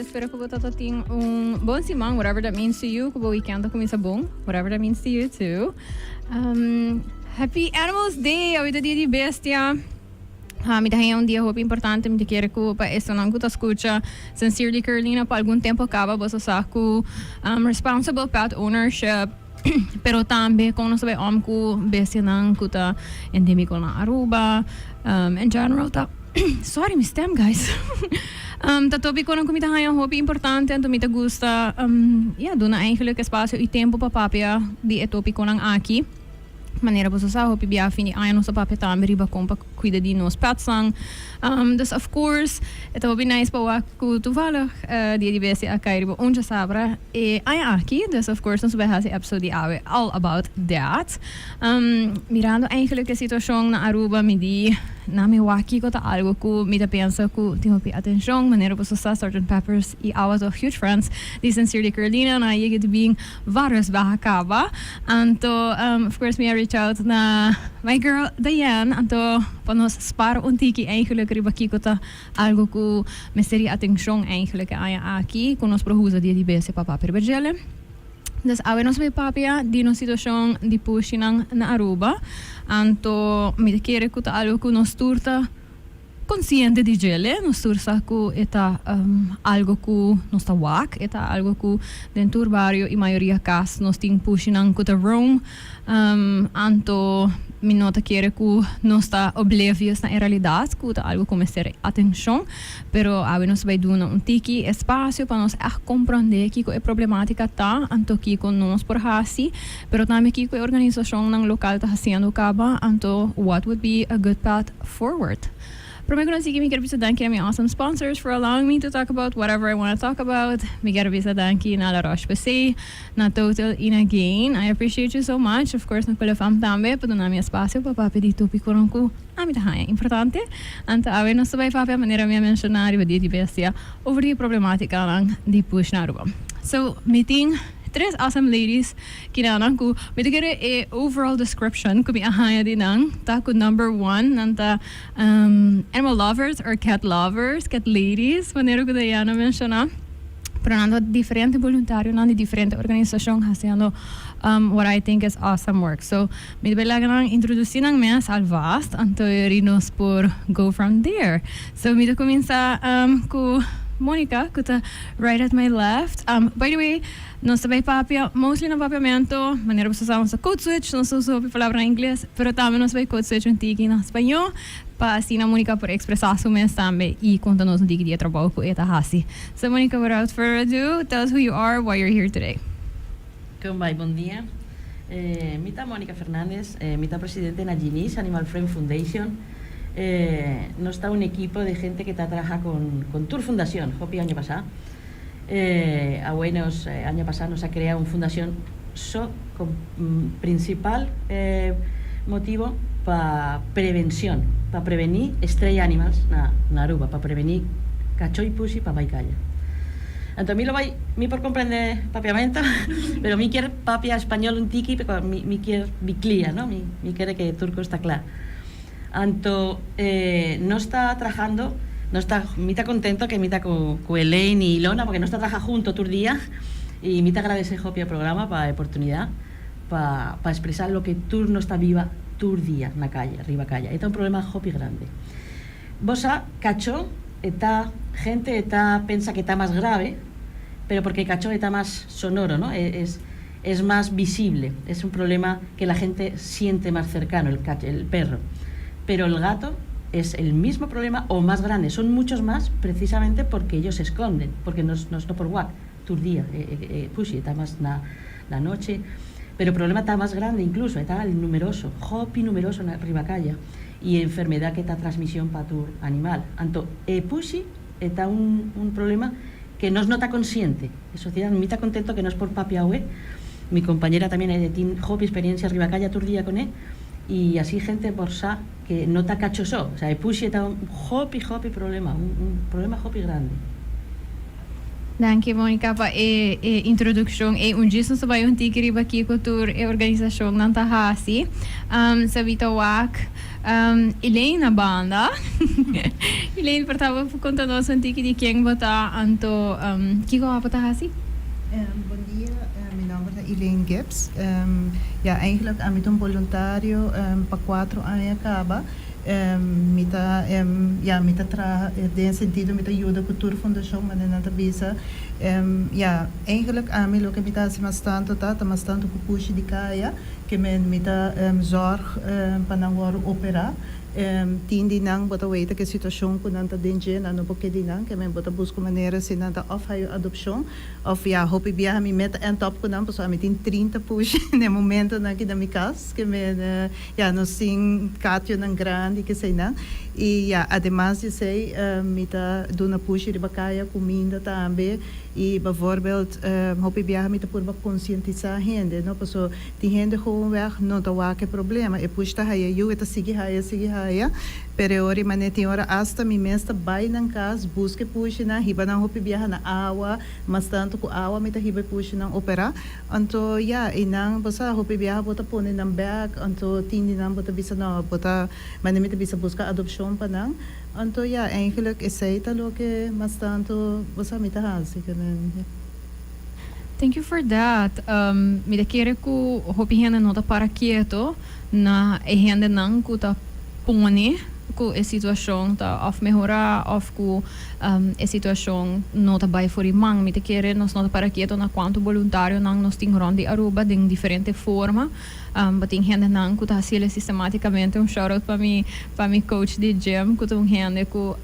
Spera cu bo tata tin un bon siman, whatever that means to you. Cu bo weekend a cuminsa bon, whatever that means to you too. Happy Animals Day! Awe ta dia di bestia. Ha, mi ta haña un dia hopi importante. Mi ta kere cu pa esonan cu ta scucha Sincerely Carolina pa algun tempo caba boso sa cu responsible pet ownership, pero tambe con nos ta bay om cu bestianan cu ta endemico na Aruba, in general ta, sorry mi stem guys, ta topiconan cu mi ta haña hopi importante, anto mi ta gusta, ya, duna eigenlijk espacio y tempo pa papia di e topiconan aki. Manera boso sa, hopi bia fin di aña nos ta papia tambe riba kon pa kuida di nos petsnan. Dus of course e ta hopi nice pa wak ku toevallig Dia di Bestia a kai riba un djasabra e aña aki. Dus of course nos bai hasi episode di awe all about that. Mirando eigenlijk e situashon na Aruba mi di na mi wak kiko ta algo ku mi ta pensa ku tin hopi atenshon. Manera boso sa, Sergeant Peppers i awa ta huge friends di Sincerely Carolina. Nan a yega di bin varios biaha caba. Anto of course mi a reach out na my girl Diane anto pa nos spar un tiki eigenlijk riba kico ta algo cu mester di atencion eigenlijk e aña aki cu nos por usa dia di bese pa papia riba djele. Dus awe nos bay papia di nos situacion di pushinan na Aruba. Anto mi ta kere cu ta algo cu nos tur ta Konsiente di djele, nos tur sa ku e ta algo ku nos ta wak, e ta algo ku den tur bario i mayoria kas nos tin pushinan ku ta roam. Anto mi no ta kere ku nos ta oblivious na e realidat ku ta algo ku mester atenshon, pero awe nos ta bai duna un tiki espasio pa nos ègt komprondé kiko e problematika ta, anto kiko nos por hasi, pero tambe kiko e organisashonnan lokal ta hasiendo kaba, anto what would be a good path forward. Prome cu nos sigui mi kier bisa danki na mi awesome sponsors for allowing me to talk about whatever I wanna talk about. Mi kier bisa danki na La Roche Posay, na Total y na Gain. I appreciate you so much. Of course na Culefam tambe pa duna mi espacio pa papia di topiconan cu ami ta haña importante. Anto awe nos ta bay papia manera mi a menciona riba Dia di Bestia over di e problematicanan di push na Aruba. So mi tin tres awesome ladies. Kinanan ku mi ta kere e overall description ku mi a haña di nan ta ku number one nan ta animal lovers or cat lovers, cat ladies manera ku Diana menshoná. Pero nan ta diferente boluntarionan di diferente organisashon hasiendo what I think is awesome work. So mi ta bai laga nan introdusí nan mes alvast anto yori nos por go from there. So mi ta kuminsá ku Monica ku ta right at my left. By the way, Nos ta bay papia mostly na papiamento, manera boso sa nos ta code switch, nos ta usa hopi palabra na ingles, pero tambe nos bay code switch un tiki na spañó pa asina Monica por expresa su mes tambe y conta nos un tiki di e trabou cu e ta haci. So Monica, without further ado, tell us who you are, why you're here today. Con bay, bon dia. Mi ta Monica Fernandez, mi ta presidente na Ginis Animal Friend Foundation. Nos ta un equipo de gente que ta traha con tur fundacion, hopi aña pasa. Awe nos aña pasá nos a krea un fundashon so kon prinsipal motibo pa prevenshon, pa prevení stray animals na Aruba, pa prevení kachó i pushi pa bai kaya. Anto mi lo bai, mi por komprende papiamento, pero mi kier papia spañol un tiki peko mi kier bi clear, no? Mi kere ke tur kos ta kla. Anto nos ta trahando, nos ta, mi ta contento que mi ta cu cu Elaine y Ilona porque nos ta traha junto tur dia y mi ta agradece hopi e programa pa e oportunidad pa pa expresa loke tur nos ta biba tur dia na calle, riba caya. E ta un problema hopi grande. Bo sa, cacho e ta, gente e ta pensa que ta mas grave, pero porque cacho e ta mas sonoro, no? E es. Es más visible, es un problema que la gente siente más cercano, el el perro. Pero el gato es el mismo problema o más grande, son muchos más precisamente porque ellos se esconden, porque nos nos no por wak tur dia, e e pushi ta mas na na noche, pero problema ta mas grande incluso, e ta el numeroso, hopi numeroso na riba caya y e enfermedad ke ta transmision pa tur animal. Anto e pushi e ta un un problema ke nos no ta consciente. E sociedad mi ta contento que nos por papia awe, mi compañera también e tin hopi experiencia riba caya tur dia con e y así gente por sa que no ta cacho so, o sea e pushi e ta un hopi hopi problema, un un problema hopi grandi. Danki, Monica, pa e introduccion. E un djis nos bay un tiki riba kico tur e organisacion nan ta hasi. Sabita wak Elaine na banda. Elaine, por tabo conta nos un tiki di ken bo ta, anto kico abo ta hasi? Bon dia, mi nomber ta Elaine Gibbs. Ja, eigenlijk ami ta un voluntario pa 4 aña caba. Mi ta, ja, mi ta traha den sentido mi ta yuda cu tur fundacion manera nan ta bisa. Ja, eigenlijk ami loke mi ta haci mas tanto ta mas tanto cu pushi di caya, ke men mi ta zorg pa nan wordo opera. Tin di nan bo ta weten cu e situacion cu nan ta den dje, nan no por di nan, ke men bo ta busca manera si nan ta of haya adopcion, of ja, hopi biaha mi mes ta end up cu nan, pasobra mi tin 30 pushi na e momento nan aki na mi cas, ke men ja, nos tin cachonan grandi cu esey nan. Y ja, ademas di esey, mi ta duna pushi riba caya cuminda tambe y bijvoorbeeld hopi biaha mi ta purba concientisa hende, no? Paso tin hende gewoonweg no ta wak e problema. E pushi ta haya yu, e ta sigui haya, sigui haya, pero ora mane tin ora hasta mi mes ta bay nan cas, busca e pushi nan, hiba nan hopi biaha na awa, mas tanto cu awa mi ta hiba e pushi nan opera. Anto ja, y nan, bo sa, hopi biaha bo ta pone nan bek, anto tin di nan bo ta bisa no, bo ta, mane mi ta bisa busca adopcion pa nan. Anto ja, eigenlijk esey ta loke mas tanto, bo sa, mi ta hasi, ke men, ja. Thank you for that. Mi ta kere cu hopi hende no ta para keto na e hende nan cu ta pone cu e situacion ta of mehora of cu e situacion no ta bay for di man. Mi ta kere nos no ta para keto na cuanto voluntario nan nos tin rond di Aruba den diferente forma. Tin hende nan cu ta haciele sistematicamente. Un shout out pa mi coach di gym, cu ta un hende cu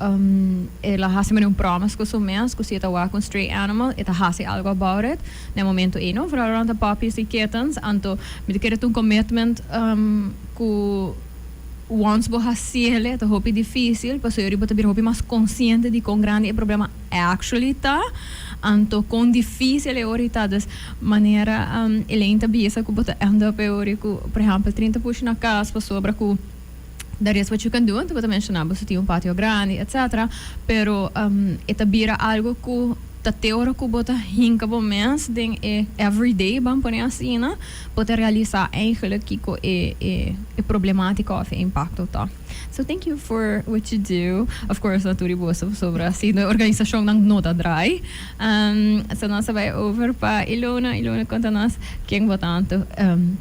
el a hasi un promise cu su mes cu si e ta wak un stray animal, e ta hasi algo about it. Na momento e no, vooral rond de puppies y kittens. Anto mi ta kere un commitment cu once bo hasiele, ta hopi dificil, pasobra bo ta bira hopi mas consciente di con grandi e problema actually ta, anto con dificil e ora ta. Dus manera Elaine ta bisa cu bo ta end up e ora cu, por ehempel, 30 pushi na cas, pasobra cu that is what you can do. Anto bo ta menciona bo tin un patio grandi, etc. Pero e ta bira algo cu ta te ora cu bo ta hinca bo mes den e everyday, ban pone asina, bo ta realisa eigenlijk kico e problematica of e impacto ta. So thank you for what you do. Of course, na tur boso sobre asina e organisacion nan no ta draai. So nos bay over pa Ilona. Ilona, conta nos ken bo ta, anto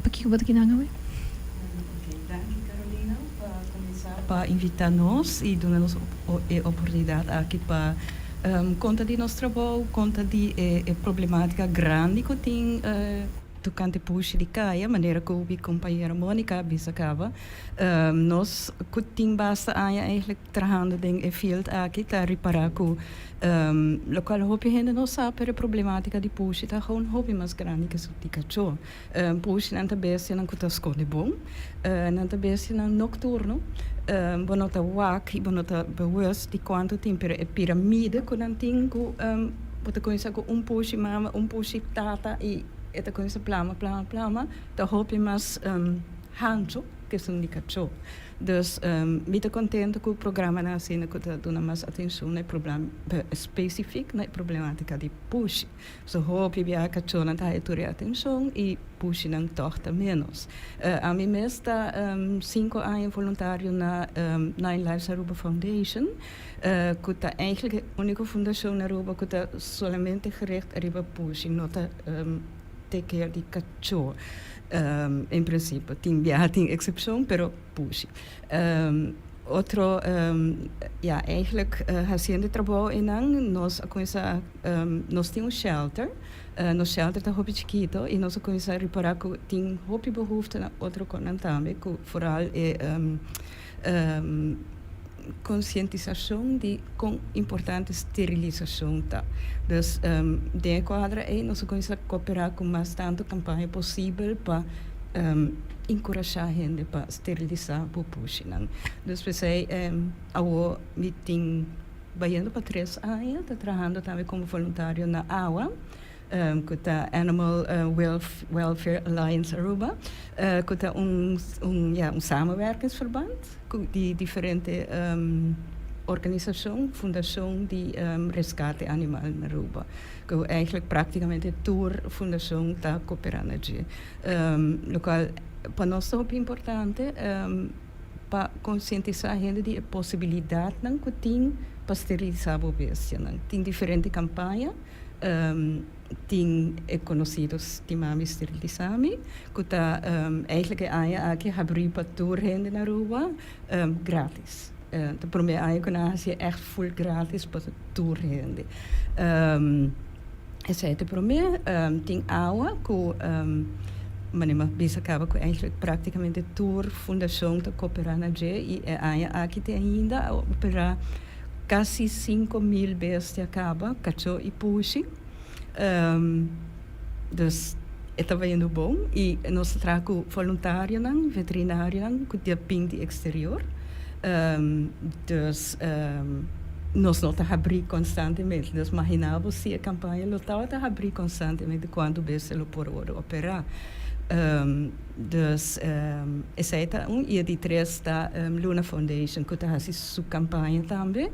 pakico bo ta akinan awe? Ok, danki, Carolina, pa cuminsa pa invita nos y duna nos e oportunidad aki pa conta di nos trabou, conta di e problematica grandi cu tin tocante pushi di caya, manera cu mi compañera Monica bisa caba. Nos cu tin basta aña eigenlijk trahando den e field aki ta ripara cu locual hopi hende no sa, pero e problematica di pushi ta gewoon hopi mas grandi cu di cacho. Pushi nan ta bestia nan cu ta sconde bon, nan ta bestia nan nocturno, bo no ta wak y bo no ta bewust di cuanto tin, pero e piramide cu nan tin cu bo ta cuminsa cu un pushi mama, un pushi tata y e ta cuminsa plama, plama, plama, ta hopi mas hancho cu esun di cacho. Dus mi ta contento cu e programa nan asina cu ta duna mas atencion na e problema specifico, na e problematica di pushi. So hopi bia cacho nan ta haya tur e atencion y pushi nan toch ta menos. Ami mes ta 5 aña voluntario na Nine Lives Aruba Foundation, cu ta eigenlijk e unico fundacion na Aruba cu ta solamente gericht riba pushi, no ta take care di cacho. En principio, tin bia tin excepcion, pero pushi. Otro, ja, eigenlijk haciendo trabou einan, nos a cuminsa, nos tin un shelter, nos shelter ta hopi chikito y nos a cuminsa ripara cu tin hopi behoefte na otro cosnan tambe, cu vooral e concientisacion di con importante sterilisacion ta. Dus den e cuadro ey nos a cuminsa coopera cu mas tanto campaña posibel pa encurasha hende pa sterilisa bo pushinan. Dus pesey awo mi tin bayendo pa 3 aña ta trahando tambe como voluntario na AWA, cu ta Animal Welfare Alliance Aruba, cu ta un, ja, un samenwerkingsverband di diferente organisacion, fundacion di rescate animal na Aruba, cu eigenlijk practicamente tur fundacion ta coopera na dje. Locual pa nos ta hopi importante pa concientisa hende di e posibilidadnan cu tin pa sterilisa bo bestianan. Tin diferente campaña, tin e conocido Stimami Sterilisami, cu ta eigenlijk e aña aki habri pa tur hende na Aruba gratis. Ta prome aña cu nan a haci echt full gratis pa tur hende. Esey ta e prome. Tin awa cu manera mi a bisa caba cu eigenlijk practicamente tur fundacion ta coopera na dje y e aña aki te ainda a opera casi 5000 bestia caba, cacho y pushi. Dus e ta bayendo bon y nos ta traha cu voluntarionan, veterinarionan cu ta bin di exterior. Dus nos no ta habri constantemente. Dus magina bo si e campaña lo tabata habri constantemente cuanto bestia lo por worde opera. Dus esey ta un. Y e di tres ta Luna Foundation cu ta haci su campaña tambe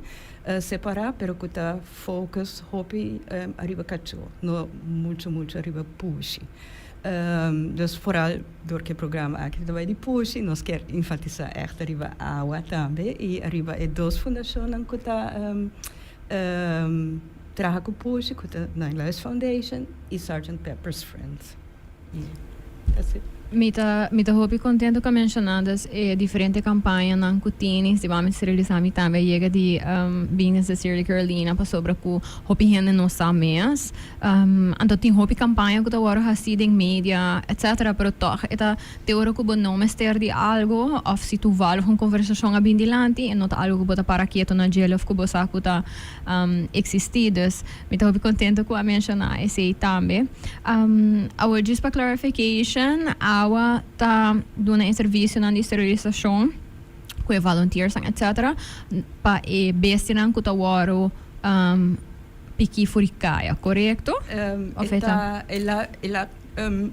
separa pero cu ta focus hopi ariba cacho, no mucho mucho ariba pushi. Dus vooral door cu e programa aki ta bay di pushi, nos kier enfatisa echt ariba awa tambe y ariba e dos fundacionnan cu ta traha cu pushi, cu ta Nine Lives Foundation y Sergeant Pepper's Friends. That's it. Mi ta hopi contento cu a menciona dus e diferente campañanan cu tin. Si bo steriliza mi tambe yega di bin Sincerely Carolina pasobra cu hopi hende no sa mes. Anto tin hopi campaña cu ta wordo haci den media, etc. Pero toch e ta te ora cu bo no mester di algo of si toevallig un conversacion a bin dilanti e no ta algo cu bo ta para keto na dje of cu bo sa cu ta existi. Dus mi ta hopi contento cu a menciona esey tambe. Awor, just pa clarification, AWA ta duna e servicionan di sterilisacion cu e volunteers, etc. Pa e bestianan cu ta wordo piki for di caya, corecto? Of El a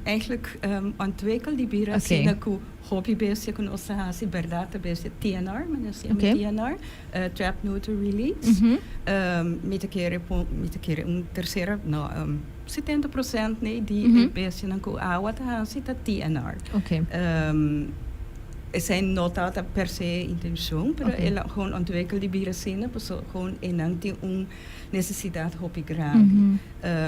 eigenlijk ontwikkel di bira asina cu hopi bestia cu nos ta haci, berdad ta bestia TNR, men a yama TNR, Trap Neuter Release. Mi ta kere un tercera, no, 70% nee di e bestianan cu AWA ta haci ta TNR. Esey no tabata per se intencion, pero el a gewoon ontwikkel di bira asina, pasobra gewoon enan tin un necesidad hopi grandi.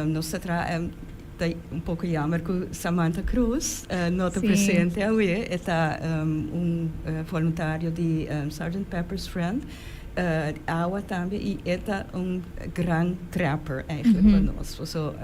Nos ta traha, ta un poco jammer cu Samantha Cruz no ta presente awe. E ta un voluntario di Sgt. Pepper's Friend, AWA tambe, y e ta un gran trapper eigenlijk pa nos. So,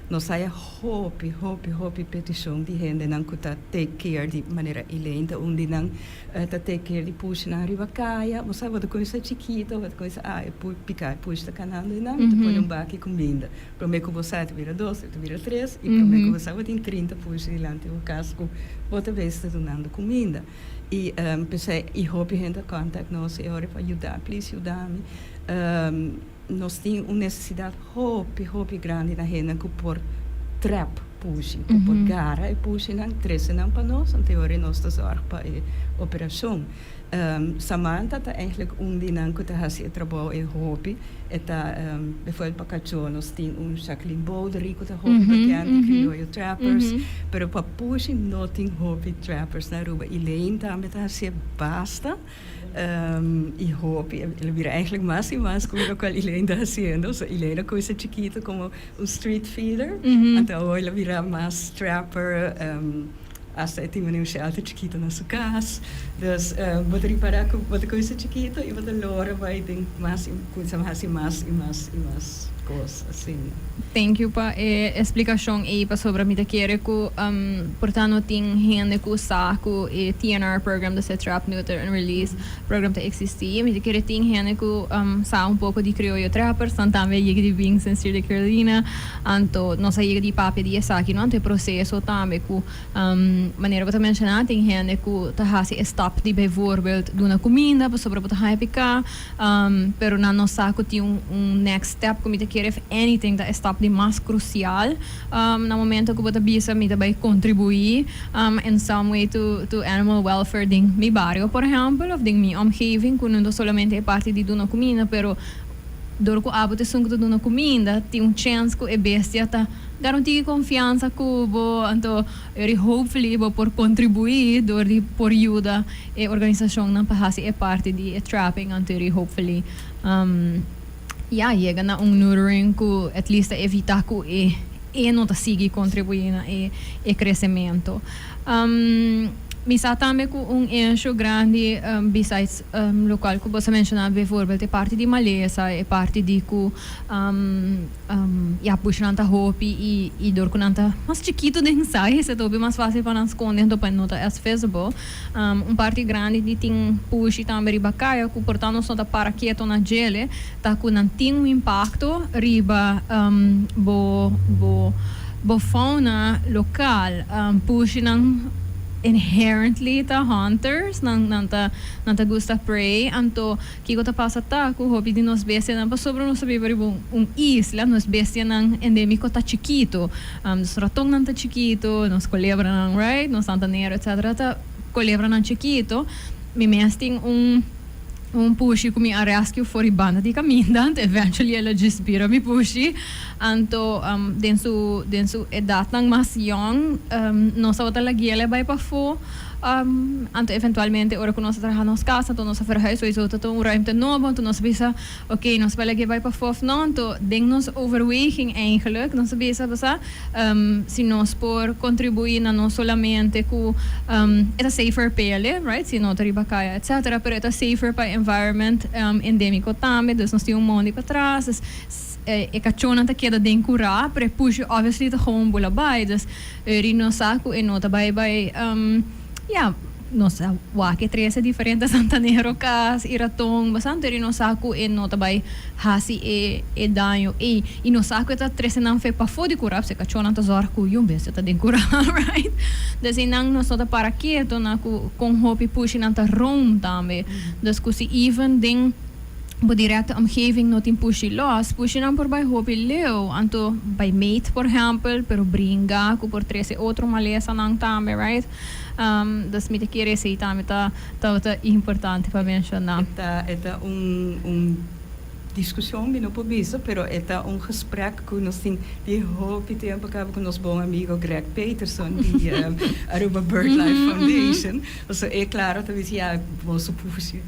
nos haya hopi, hopi, hopi peticion di hendenan cu ta take care di manera Elaine ta un di nan, ta take care di pushinan riba caya. Bo sa, bo ta cuminsa chikito, bo ta cuminsa, ah, e pica e pushi ta canando einan, bo ta pone un baki cuminda. Prome cu bo sa ta bira dos, ta bira tres, y prome cu bo sa bo tin 30 pushi dilanti bo cas cu bo ta bes ta dunando cuminda. Y p'esey y hopi hende a contact nos e ora pa yuda, "Please yuda mi." Nos tin un necesidad hopi, hopi grandi na hende cu por trap pushi, cu por gara e pushinan, trece nan pa nos, anto e ora nos ta zorg pa e operacion. Samantha ta eigenlijk un di nan cu ta haci e trabou e hopi. E ta bijvoorbeeld pa cacho nos tin un Jacqueline Bolderi cu ta hopi bekend di Criollo Trappers, pero pa pushi no tin hopi trappers na Aruba. Elaine tambe ta haci basta y hopi, el a bira eigenlijk mas y mas cu locual Elaine ta haciendo. So Elaine a cuminsa chikito como un street feeder, anto awor el a bira mas trapper. Hasta e tin un shelter chikito na su cas. Dus bo ta ripara cu bo ta cuminsa chikito y bo ta lora bay den mas y cuminsa haci mas y mas y mas cos asina. Thank you pa e explicacion ey pasobra mi ta kere cu por ta no tin hende cu sa cu e TNR program, dus e Trap, Neuter and Release program, ta existi. Mi ta kere tin hende cu sa un poco di Criollo Trappers, nan tambe yega di bin Sincerely Carolina. Anto nos a yega di papia di esaki, no? Anto e proceso tambe cu manera bo ta menciona, tin hende cu ta haci e stap di bijvoorbeeld duna cuminda pasobra bo ta haña pica, pero nan no sa cu tin un next step cu mi ta. kere if anything ta e stap di mas crucial na momento cu bo ta bisa mi ta bay contribui in some way to animal welfare den mi bario, por ehempel, of den mi omgeving, cu no ta solamente e parti di duna cuminda, pero dor cu abo ta esun cu ta duna cuminda, tin un chance cu e bestia ta garanti confiansa cu bo, anto eri hopefully bo por contribui dor di por yuda e organisacionnan pa haci e parti di e trapping, anto eri hopefully ya yega na un neutering cu at least ta evita cu e no ta sigui contribui na e crecemento. Mi sa tambe cu un issue grandi, besides locual cu bo a menciona, bijvoorbeeld e parti di malesa, e parti di cu ya pushinan ta hopi y dor cu nan ta mas chikito den size, e ta mas facil pa nan sconde, anto pa no ta as visible. Un parti grandi di tin pushi tambe riba caya, cu por tanto nos no ta para keto na djele, ta cu nan tin un impacto riba bo fauna local. Pushinan inherently ta hunters, nan ta gusta prey, anto kico ta pasa ta cu hopi di nos bestianan, pasobra nos ta biba riba un isla, nos bestianan endemico ta chikito. Nos ratonnan ta chikito, nos colebranan, right? Nos santanero, etc. Ta colebranan chikito. Mi mes tin un pushi cu mi a rescue for di banda di caminda, anto eventually el a just bira mi pushi. Anto den su edadnan mas young, nos tabata lag'e bay pafo. Anto eventualmente ora cu nos a traha nos cas, anto nos a verhuis, sowieso ta un ruimte nobo, anto nos a bisa, ok, nos bay lag'e bay pafo of no, anto den nos overweging eigenlijk, nos a bisa, basa, si nos por contribui na no solamente cu e ta safer p'e, right? Si no ta riba caya, etc. Pero e ta safer pa environment endemico tambe, dus nos tin un mondi patras, dus e cachonan ta keda den cura, pero e pushi obviously ta gewoon bula bay, dus eri nos sa cu e no ta bay bay, ja, nos a wak e trece diferente santanero cas y raton, bastante eri nos sa cu e no ta bay hasi e daño ei, y nos sa cu e ta trece nan fe pafo di cura, e cachonan ta zorg cu yun bestia ta den cura, right? Dus nan nos no ta para keto na cu con hopi pushi nan ta roam tambe, dus cu si even den bo directe omgeving no tin pushi los, pushi nan por bay hopi leu, anto bay mate, por ehempel, pero bringa, cu por trece otro malesa nan tambe, right? Dus mi ta kere esey tambe ta importante pa menciona. E ta un discusion, mi no por bisa, pero e ta un gesprek cu nos tin di hopi tempo caba cu nos bon amigo Greg Peterson di Aruba BirdLife Foundation. So, e claro, ta bisa, ja, boso pushi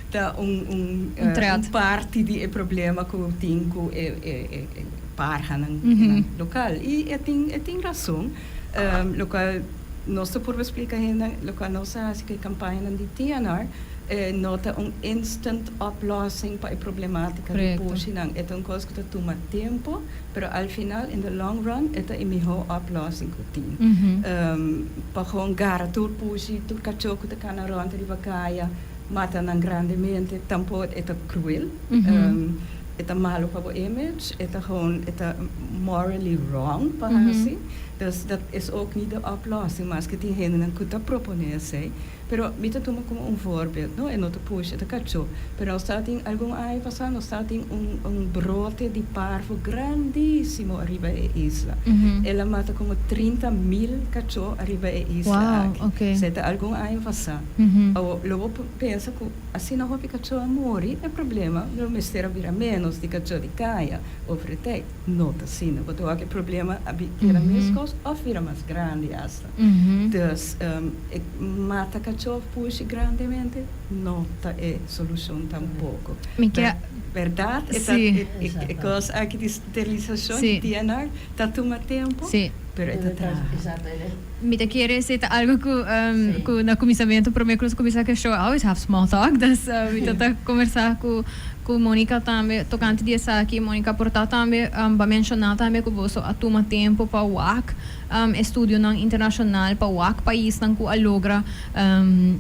ta un Un threat. Un parti di e problema cu tin cu e parhanan local. Y e tin rason, locual nos ta por explica ainda, locual nos a haci cu e campaña di TNR, no ta un instant oplossing pa e problematica di pushinan. E ta un cos cu ta tuma tempo, pero al final, in the long run, e ta e miho oplossing cu tin. Pa gewoon gara tur pushi, tur cacho cu ta cana rond riba caya, mata nan grandemente, tampoco e ta cruel. E ta malo pa bo image, e ta gewoon, e ta morally wrong pa hasi. Dus dat is ook niet de oplossing, maar cu tin hendenan cu ta propone esey. Pero mi ta tuma como un voorbeeld, no? E no ta pushi, e ta cacho. Pero nos tabatin algun aña pasa, nos tabatin un brote di parvo grandisimo ariba e isla. El a mata como 30 mil cacho ariba e isla aki. Esey ta algun aña pasa. O, lo bo pensa cu asina hopi cacho a muri, e problema lo mester a bira menos di cacho di caya over de tijd. No ta asina. Bo ta wak e problema a bira mescos of bira mas grandi hasta. Dus mata cacho pushi grandemente no ta e solucion tampoco. Mi ke Berdad, e cos aki di sterilisacion di TNR ta tuma tempo, pero e ta traha. Mi ta kere esey ta algo cu na cuminsamento, prome cu nos cuminsa cu show, I always have small talk, dus mi ta conversa cu Monica tambe tocante di esaki. Monica, por ta tambe ba menciona tambe cu boso a tuma tempo pa wak estudionan internacional, pa wak paisnan cu a logra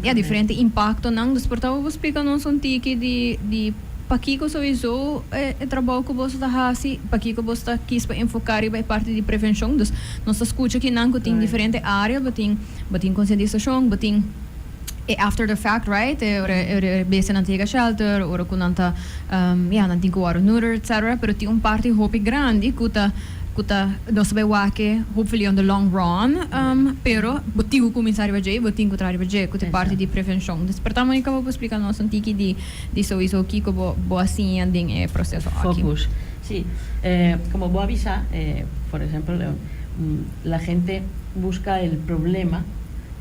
ja, diferente impactonan. Dus por ta bo explica nos un tiki di pakico sowieso e trabou cu boso ta hasi, pakico boso ta kies pa enfoca riba e parti di prevencion. Dus nos ta scucha cu nan cu tin diferente area, bo tin concientisacion, bo tin E after the fact, right? E ora e bestia nan ta yega shelter, ora ku nan ta ya nan tin ku wòrdu neuter, etc. Pero tin un parti hopi grandi ku ta nos ta bai wak hopefully on the long run, pero bo tin ku kuminsá riba dje, bo tin ku traha riba dje, ku ta parti di prevenshon. Dus por tanto, Monica, bo splika nos un tiki di sowieso kiko bo a siña den e proseso aki. Focus. Sí, como bo a bisa, por ejemplo, la gente busca el problema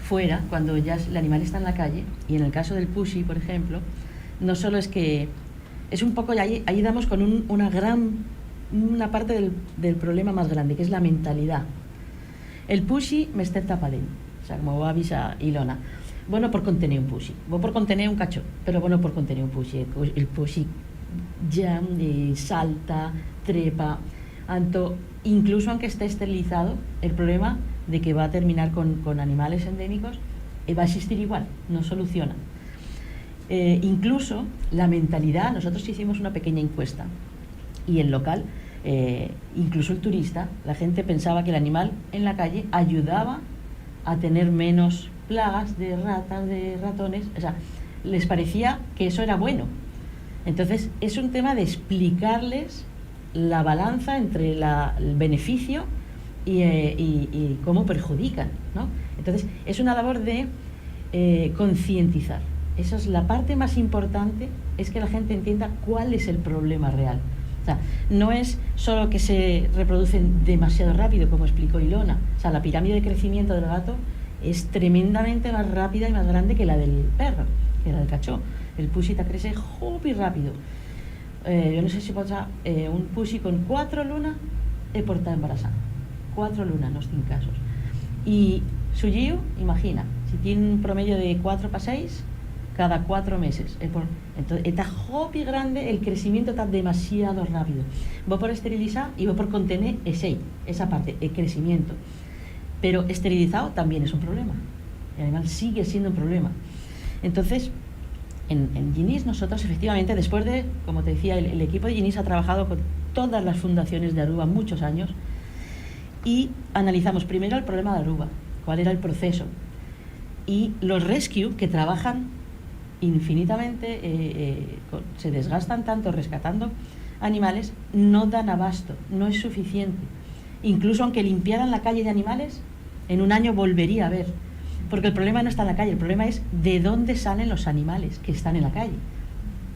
fuera cuando ya el animal está en la calle y en el caso del pushi, por ejemplo, no solo es que es un poco ahí damos con una parte del problema más grande, que es la mentalidad. El pushi mester ta paden, o sea, como bo a bisa Ilona. Bo no por kontené un pushi, bo por kontené un kachó, pero bo no por kontené un pushi. El pushi ya salta, trepa, anto, incluso aunque esté esterilizado, el problema de que va a terminar con animales endémicos va a existir igual, no soluciona. Incluso la mentalidad, nosotros hicimos una pequeña encuesta y el local, incluso el turista, la gente pensaba que el animal en la calle ayudaba a tener menos plagas de ratas, de ratones, o sea, les parecía que eso era bueno. Entonces, es un tema de explicarles la balanza entre el beneficio y cómo perjudican, ¿no? Entonces, es una labor de concientizar. Esa es la parte más importante, es que la gente entienda cuál es el problema real. O sea, no es solo que se reproducen demasiado rápido, como explicó Ilona. O sea, la pirámide de crecimiento del gato es tremendamente más rápida y más grande que la del perro, que la del kachó. El pushi ta krese hopi rápido. Yo no sé si pasa un pushi con 4 luna e por ta embarazada. 4 luna, nos tin casos. Y su yiu, imagina, si tiene un promedio de 4 para 6, cada 4 meses. Entonces, está hopi grande, el crecimiento está demasiado rápido. Bo por esterilizar y bo por contener esa parte, el crecimiento. Pero esterilizado también es un problema. El animal sigue siendo un problema. Entonces, en Ginis nosotros efectivamente, después de, como te decía, el equipo de Ginis ha trabajado con todas las fundaciones de Aruba muchos años y analizamos primero el problema de Aruba, cuál era el proceso. Y los rescue que trabajan infinitamente, se desgastan tanto rescatando animales, no dan abasto, no es suficiente. Incluso aunque limpiaran la calle de animales, en un año volvería a haber. Porque el problema no está en la calle, el problema es de dónde salen los animales que están en la calle.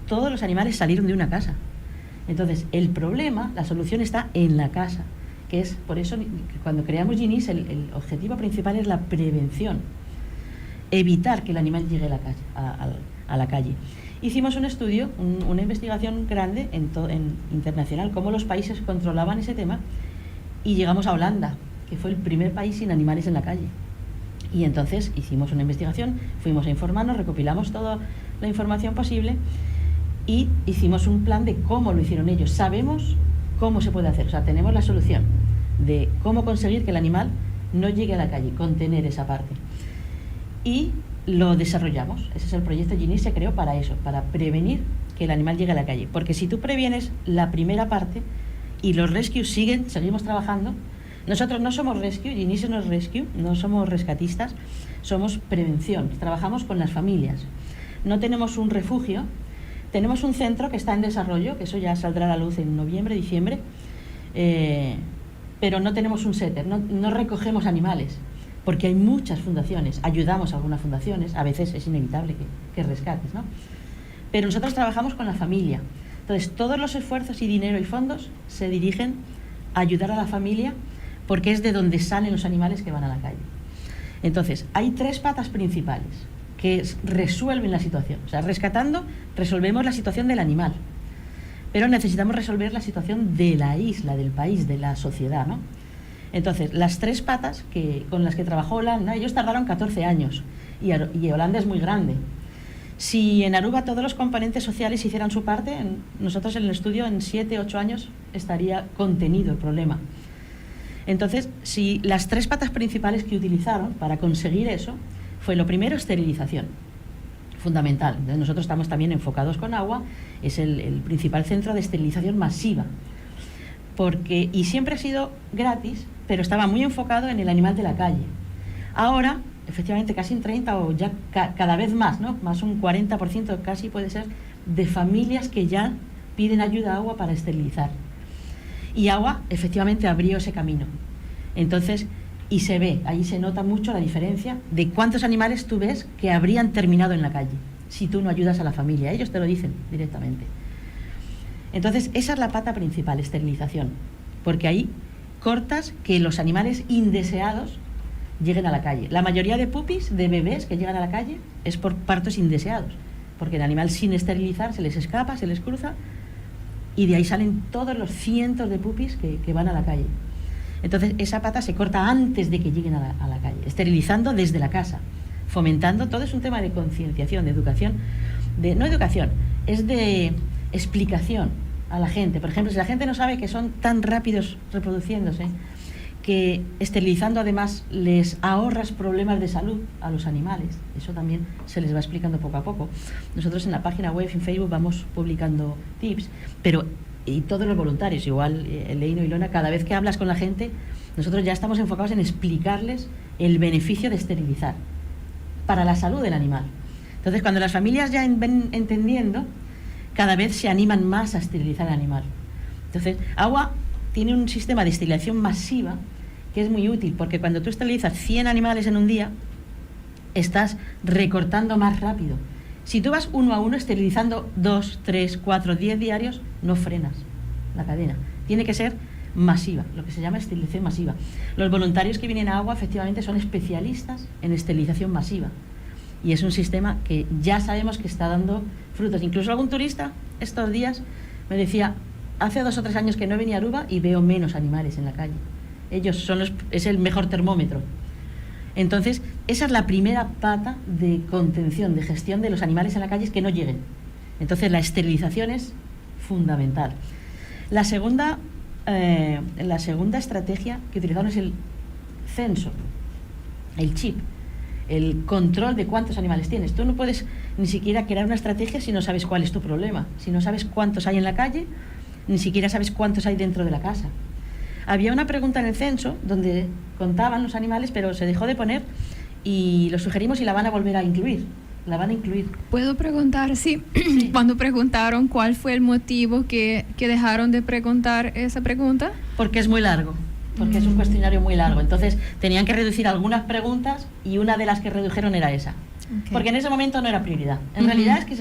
Todos los animales salieron de una casa. Entonces, el problema, la solución está en la casa, que es por eso que cuando creamos Ginis, el objetivo principal es la prevención, evitar que el animal llegue a la calle. Hicimos un estudio, una investigación grande en internacional, cómo los países controlaban ese tema, y llegamos a Holanda, que fue el primer país sin animales en la calle. Y entonces hicimos una investigación, fuimos a informarnos, recopilamos toda la información posible y hicimos un plan de cómo lo hicieron ellos. Sabemos cómo se puede hacer, o sea, tenemos la solución de cómo conseguir que el animal no llegue a la calle, contener esa parte. Y lo desarrollamos. Ese es el proyecto Ginis, se creó para eso, para prevenir que el animal llegue a la calle. Porque si tú previenes la primera parte y los rescues siguen, seguimos trabajando, nosotros no somos rescue, Ginis no es rescue, no somos rescatistas, somos prevención, trabajamos con las familias. No tenemos un refugio, tenemos un centro que está en desarrollo, que eso ya saldrá a la luz en noviembre, diciembre, pero no tenemos un setter, no, no recogemos animales, porque hay muchas fundaciones, ayudamos a algunas fundaciones, a veces es inevitable que rescates, ¿no? Pero nosotros trabajamos con la familia. Entonces, todos los esfuerzos y dinero y fondos se dirigen a ayudar a la familia porque es de donde salen los animales que van a la calle. Entonces, hay tres patas principales que resuelven la situación. O sea, rescatando, resolvemos la situación del animal. Pero necesitamos resolver la situación de la isla, del país, de la sociedad, ¿no? Entonces, las tres patas con las que trabajó Holanda, ellos tardaron 14 años y Holanda es muy grande. Si en Aruba todos los componentes sociales hicieran su parte, nosotros en el estudio en 7, 8 años estaría contenido el problema. Entonces, si las tres patas principales que utilizaron para conseguir eso fue lo primero, esterilización, fundamental. Entonces, nosotros estamos también enfocados con agua, es el principal centro de esterilización masiva. Y siempre ha sido gratis, pero estaba muy enfocado en el animal de la calle. Ahora efectivamente casi un 30 o ya cada vez más, ¿no? Más un 40% casi puede ser de familias que ya piden ayuda a AWA para esterilizar. Y AWA efectivamente abrió ese camino. Entonces, y se ve, ahí se nota mucho la diferencia de cuántos animales tú ves que habrían terminado en la calle si tú no ayudas a la familia. Ellos te lo dicen directamente. Entonces, esa es la pata principal, esterilización, porque ahí cortas que los animales indeseados lleguen a la calle. La mayoría de pupis, de bebés que llegan a la calle, es por partos indeseados, porque el animal sin esterilizar se les escapa, se les cruza, y de ahí salen todos los cientos de pupis que van a la calle. Entonces, esa pata se corta antes de que lleguen a la calle, esterilizando desde la casa, fomentando, todo es un tema de concienciación, de educación, de, no educación, es de explicación a la gente. Por ejemplo, si la gente no sabe que son tan rápidos reproduciéndose, que esterilizando además les ahorras problemas de salud a los animales, eso también se les va explicando poco a poco. Nosotros en la página web, en Facebook, vamos publicando tips, pero y todos los voluntarios, igual Leino y Lona, cada vez que hablas con la gente, nosotros ya estamos enfocados en explicarles el beneficio de esterilizar para la salud del animal. Entonces, cuando las familias ya ven entendiendo, cada vez se animan más a esterilizar al animal. Entonces, AWA tiene un sistema de esterilización masiva que es muy útil, porque cuando tú esterilizas 100 animales en un día, estás recortando más rápido. Si tú vas uno a uno esterilizando 2, 3, 4, 10 diarios, no frenas la cadena. Tiene que ser masiva, lo que se llama esterilización masiva. Los voluntarios que vienen a AWA efectivamente son especialistas en esterilización masiva. Y es un sistema que ya sabemos que está dando frutos. Incluso algún turista estos días me decía: "Hace 2 o 3 años que no venía a Aruba y veo menos animales en la calle". Ellos son los, es el mejor termómetro. Entonces, esa es la primera pata de contención, de gestión de los animales en la calle, es que no lleguen. Entonces, la esterilización es fundamental. La segunda estrategia que utilizamos es el censo, el chip, el control de cuántos animales tienes. Tú no puedes ni siquiera crear una estrategia si no sabes cuál es tu problema, si no sabes cuántos hay en la calle, ni siquiera sabes cuántos hay dentro de la casa. Había una pregunta en el censo donde contaban los animales, pero se dejó de poner y lo sugerimos y la van a volver a incluir. La van a incluir. ¿Puedo preguntar si cuando preguntaron cuál fue el motivo que dejaron de preguntar esa pregunta? Porque es muy largo, porque es un cuestionario muy largo. Entonces tenían que reducir algunas preguntas y una de las que redujeron era esa. Porque en ese momento no era prioridad. En realidad es que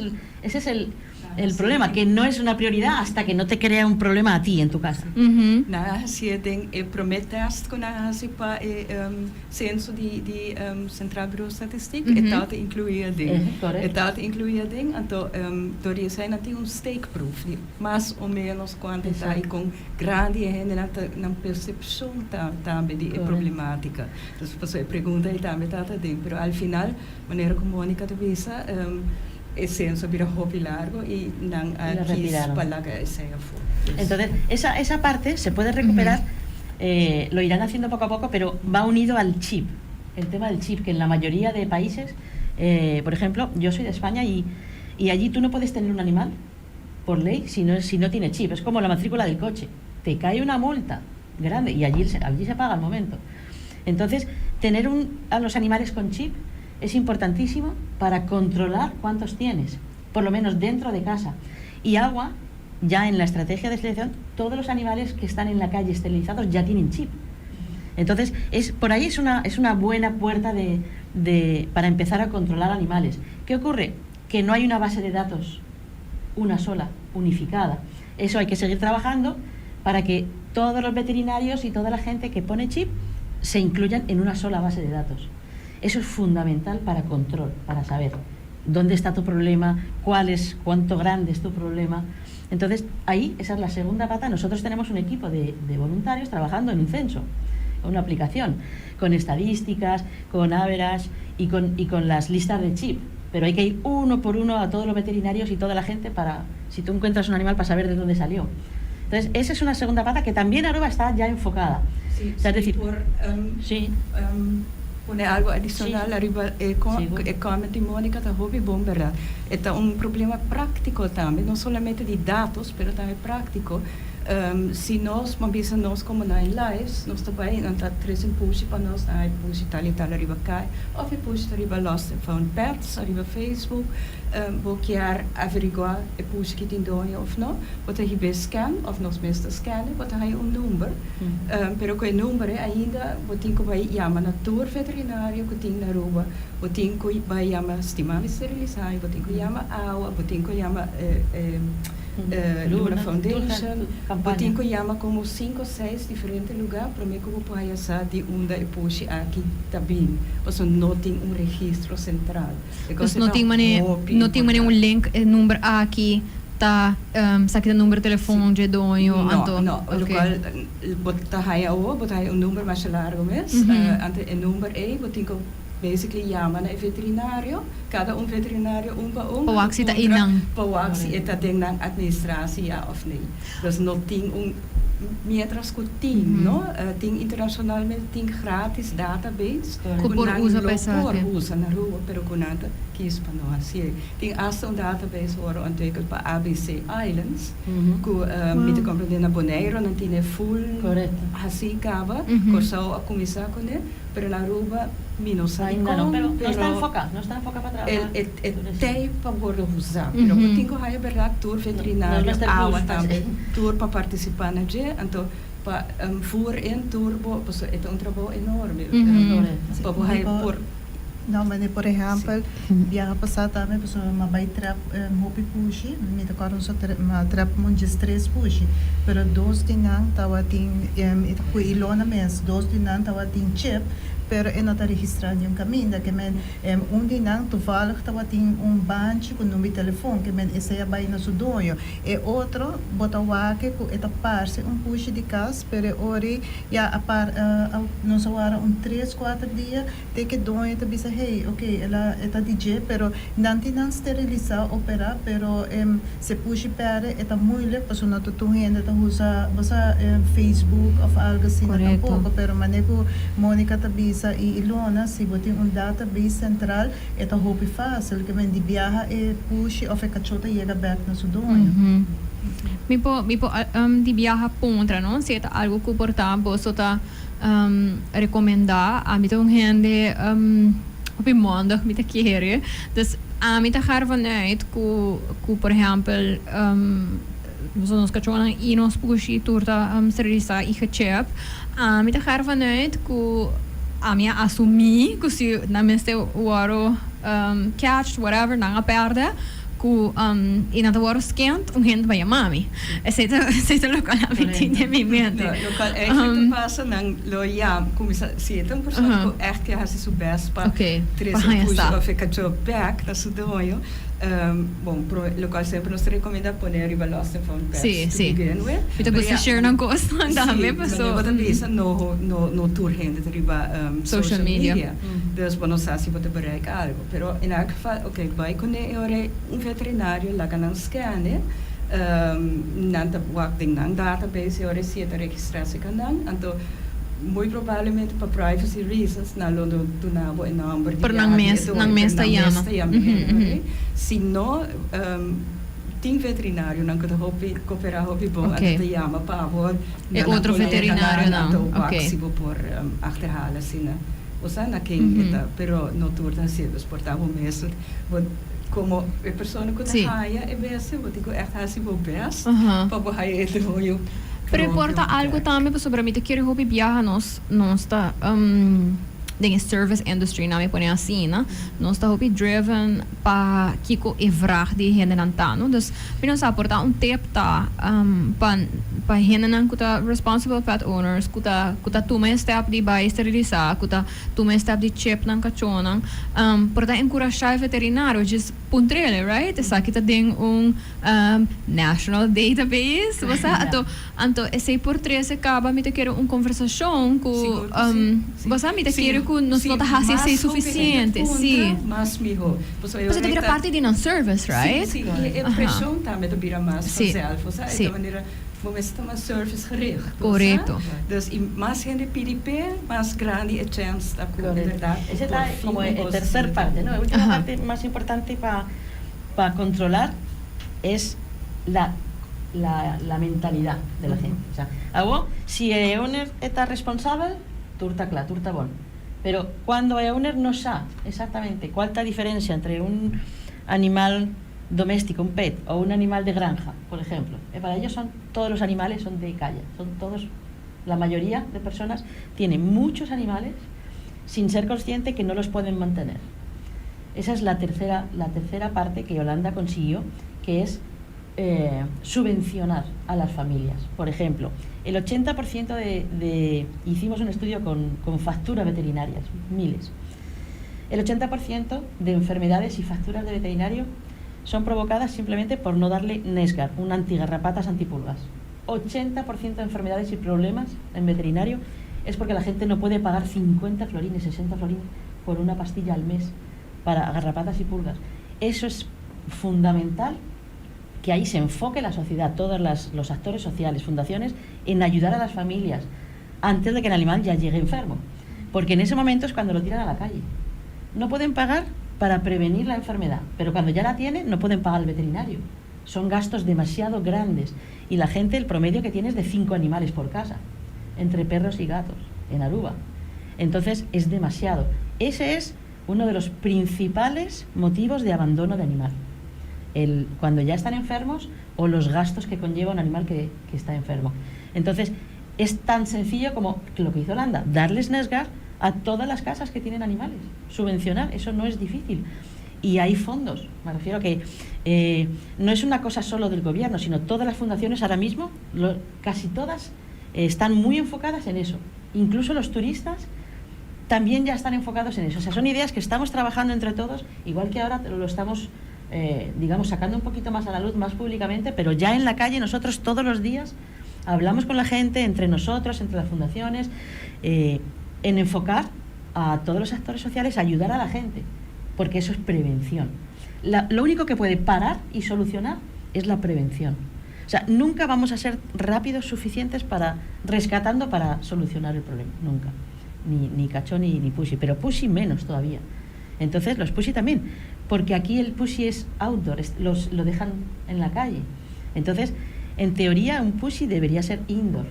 ese es el problema, que no es una prioridad hasta que no te crea un problema a ti en tu casa. Nan a den e promé test ku nan a hasi pa e censo di Centraal Bureau Statistiek, e tabata inkluí den. Correcto. E tabata inkluí den, anto dor di esei nan tin un steekproef, di mas o ménos kuantu ta i kon grandi e hende nan persepshon ta tambe di e problemátika. Anto, paso e pregunta ei tambe tabata den, pero al final, manera ku Monica ta bisa, e censo bira hopi largu i nan La a kis retiraron. Pa laga esei afó. Entonces, esa parte se puede recuperar, lo irán haciendo poco a poco, pero va unido al chip. El tema del chip, que en la mayoría de países, por ejemplo, yo soy de España y allí tú no puedes tener un animal por ley si no tiene chip. Es como la matrícula del coche. Te cae una multa grande y allí se paga al momento. Entonces, tener a los animales con chip es importantísimo para controlar cuántos tienes, por lo menos dentro de casa. Y AWA, ya en la estrategia de selección, todos los animales que están en la calle esterilizados ya tienen chip. Entonces, por ahí es una buena puerta para empezar a controlar animales. ¿Qué ocurre? Que no hay una base de datos, una sola, unificada. Eso hay que seguir trabajando para que todos los veterinarios y toda la gente que pone chip se incluyan en una sola base de datos. Eso es fundamental para control, para saber dónde está tu problema, cuál es, cuánto grande es tu problema. Entonces, ahí, esa es la segunda pata. Nosotros tenemos un equipo de voluntarios trabajando en un censo, una aplicación, con estadísticas, con average y con las listas de chip. Pero hay que ir uno por uno a todos los veterinarios y toda la gente para, si tú encuentras un animal, para saber de dónde salió. Entonces, esa es una segunda pata que también Aruba está ya enfocada. Sí, O sea, es sí, decir, por pone algu adishonal ariba e comment di Monica ta hopi bon, bèrdat? E ta un problema práktiko tambe, no solamente di dato, pero tambe práktiko. Si nos, ban bisa nos como Nine Lives, nos ta bay, nan ta trece un pushi pa nos, nan hay pushi tal y tal ariba cay, of e pushi ta riba Lost and Found Pets ariba Facebook, bo kier averigua e pushi ki tin doño of no, bo ta hibe scan of nos mes ta scan e, bo ta haya un number, pero cu e number e ainda bo tin cu bay yama na tur veterinario cu tin na Aruba, bo tin cu bay yama Stimami Sterilisaai, bo tin cu yama awa, bo tin cu yama Luna Foundation, bo tin cu yama como cinco o seis diferente lugar prome cu bo por haya sa di unda e pushi aki ta bin, pasobra no tin un registro central. Dus no tin mane no tin mane un link e number aki ta esaki ta number telefon dje doño anto. No, no, locual bo ta haya awo bo ta haya un number masha largo mes, anto e number ey bo tin cu basically yama na e veterinario, cada un veterinario un pa un, Pa wak si ta einan. Pa wak si e ta den nan administratie ya of nee. Dus no tin un, mientras cu tin, no, tin internacionalmente tin gratis database Cu por nan usa lo pa esaki. por usa na Aruba, pero cu nan ta kies pa no hacié. Tin hasta un database awor ontwikkeld pa ABC Islands, cu mi ta comprende na Bonaire nan tin e full haci caba, Corsou a cuminsa cune. Pero na Aruba mi no sa Ainda no, dikon, pero nos pero ta enfoca, nos ta enfoca pa traha e e tur esei. tei pa wordo usa. Pero bo tin ku haya berdad tur Nos veterinario, mester awa push pa tambe, esei. tur pa participa na dje, anto pa voer in tur bo, pasobra e ta un trabou enorme Correcto. pa bo haya por. No, mane por ehempel, biaha pasá tambe pasobra mi a bai trap hopi pushi, mi ta kòrda un sort mi a trap un diestres pushi, pero dos di nan tabatin ku Ilona mes, dos di nan tabatin chip, pero e no ta registrá niun kaminda, ke men un di nan toevallig tabatin un banchi ku number di telefon, ke men esei a bai na su doño, e otro bo ta wak ku e ta parse un pushi di kas, pero e ora ya a par nos a wara un tres kuater dia. Te ke doño ta bisa hey ok el a e ta di dje pero nan tin nan sterelisa opera pero se pushi perde e ta moeilijk pasobra no ta tur hende ta usa bo sa Facebook of algo asina tampoco pero mane ku Monica ta bisa y Ilona si bo tin un database central e ta hopi facil ke men di biaha e pushi of e cacho ta yega bek na su doño. Mi por mi por di biaha puntra no si e ta algo ku por ta boso ta Recomenda, ami ta un hende hopi mondig mi ta kere, dus ami ta ga ervan uit ku ku por ehempel nos kachónan i nos pushi tur ta steriliza i gechip, ami ta ga ervan uit ku ami a asumí ku si nan mester wòrdu catched whatever nan a pèrdè. Ku i nan ta wòrdu skend, un hende bai yama mi. Esei ta esei ta lokual ami tin den mi mente. No, lokual eigenlijk ta pasa, nan lo yama, kuminsá, si e ta un persona ku ègt ke hasi su bèst pa trese e pushi òf e kachó bèk na su doño, bon, lokual semper nos ta rekomendá pone riba Lost and Found Pets to begin with. Mi ta gusta share nan kosnan tambe, paso. Si, manera bo ta bisa, no no tur hende ta riba social media, dus bo no sa si bo ta bereik algu. Pero in elk geval, oké, bai kuné e ora un veterinario laga nan scanne, nan ta wak den nan database e ora si e ta registrá serka nan, anto muy probablemente pa privacy reasons nan lo no duna bo e nòmber di Pero nan mes, nan mes ta yama. Nan mes ta yama e hende. Si no, tin veterinarionan ku ta hopi koperá hopi bon, anto ta yama pa bo E otro veterinarionan, anto wak si bo por achterhalen asina. Osea na ken e ta, pero no tur ta hasié, dus por ta bo mes, bo komo e persona ku ta haya e bestia, bo tin ku ègt hasi bo bèst pa bo haya e doño Pero e por ta algu tambe pasobra mi ta kere hopi biaha nos nos ta den e service industry nan mi pone asina, nos ta hopi driven pa kiko e vraag di e hendenan ta no, dus mi no sa por ta un tip ta pa pa hendenan ku ta responsible pet owners ku ta ku ta tuma e step di bai sterilisá ku ta tuma e step di chip nan kachónan por ta enkurashá e veterinario djis puntr'el right esaki ta den un national database bo sa anto anto esei por trese kaba mi ta kere un konversashon ku bo sa mi ta kere ku nos no ta hasi esei sufisiente si Mas mihó. Pasobra ta bira parti di nan service, right? Sí, sí. I e preshon tambe ta bira mas vanzelf, osea, e ta manera bo mester ta mas service gericht, osea. Korekto. Dus i mas hende pidi p'e, mas grandi e chèns ta ku inderdat Ese por ta fin komo un e kos tercer asina. parte, no? E ultima parte mas importante pa pa controlar es la. La mentalidad de la gente. O sea, abo, si e owner ta responsabel, tur ta cla, tur ta bon. Pero cuando e owner no sabe exactamente cuál es la diferencia entre un animal doméstico, un pet, o un animal de granja, por ejemplo, para ellos son todos los animales son de calle, son todos, la mayoría de personas tienen muchos animales sin ser consciente que no los pueden mantener. Esa es la tercera parte que Holanda consiguió, que es subvencionar a las familias. Por ejemplo, el 80% de, hicimos un estudio con facturas veterinarias, miles. El 80% de enfermedades y facturas de veterinario son provocadas simplemente por no darle Nexgard, un antigarrapatas antipulgas. 80% de enfermedades y problemas en veterinario es porque la gente no puede pagar 50 florines, 60 florines por una pastilla al mes para garrapatas y pulgas. Eso es fundamental, que ahí se enfoque la sociedad, todos los actores sociales, fundaciones, en ayudar a las familias antes de que el animal ya llegue enfermo. Porque en ese momento es cuando lo tiran a la calle. No pueden pagar para prevenir la enfermedad, pero cuando ya la tienen no pueden pagar al veterinario. Son gastos demasiado grandes y la gente, el promedio que tiene es de cinco animales por casa, entre perros y gatos, en Aruba. Entonces es demasiado. Ese es uno de los principales motivos de abandono de animal. Cuando ya están enfermos o los gastos que conlleva un animal que está enfermo. Entonces, es tan sencillo como lo que hizo Holanda, darles Nexgard a todas las casas que tienen animales, subvencionar, eso no es difícil. Y hay fondos, me refiero a que no es una cosa solo del gobierno, sino todas las fundaciones ahora mismo, casi todas, están muy enfocadas en eso. Incluso los turistas también ya están enfocados en eso. O sea, son ideas que estamos trabajando entre todos, igual que ahora lo estamos, digamos, sacando un poquito más a la luz, más públicamente, pero ya en la calle nosotros todos los días hablamos con la gente, entre nosotros, entre las fundaciones, en enfocar a todos los actores sociales a ayudar a la gente, porque eso es prevención. Lo único que puede parar y solucionar es la prevención. O sea, nunca vamos a ser rápidos suficientes para rescatando para solucionar el problema, nunca. Ni cachó ni pushi, pero pushi menos todavía. Entonces, los pushi también, porque aquí el pushi es outdoor, lo dejan en la calle. Entonces, en teoría, un pushi debería ser indoor,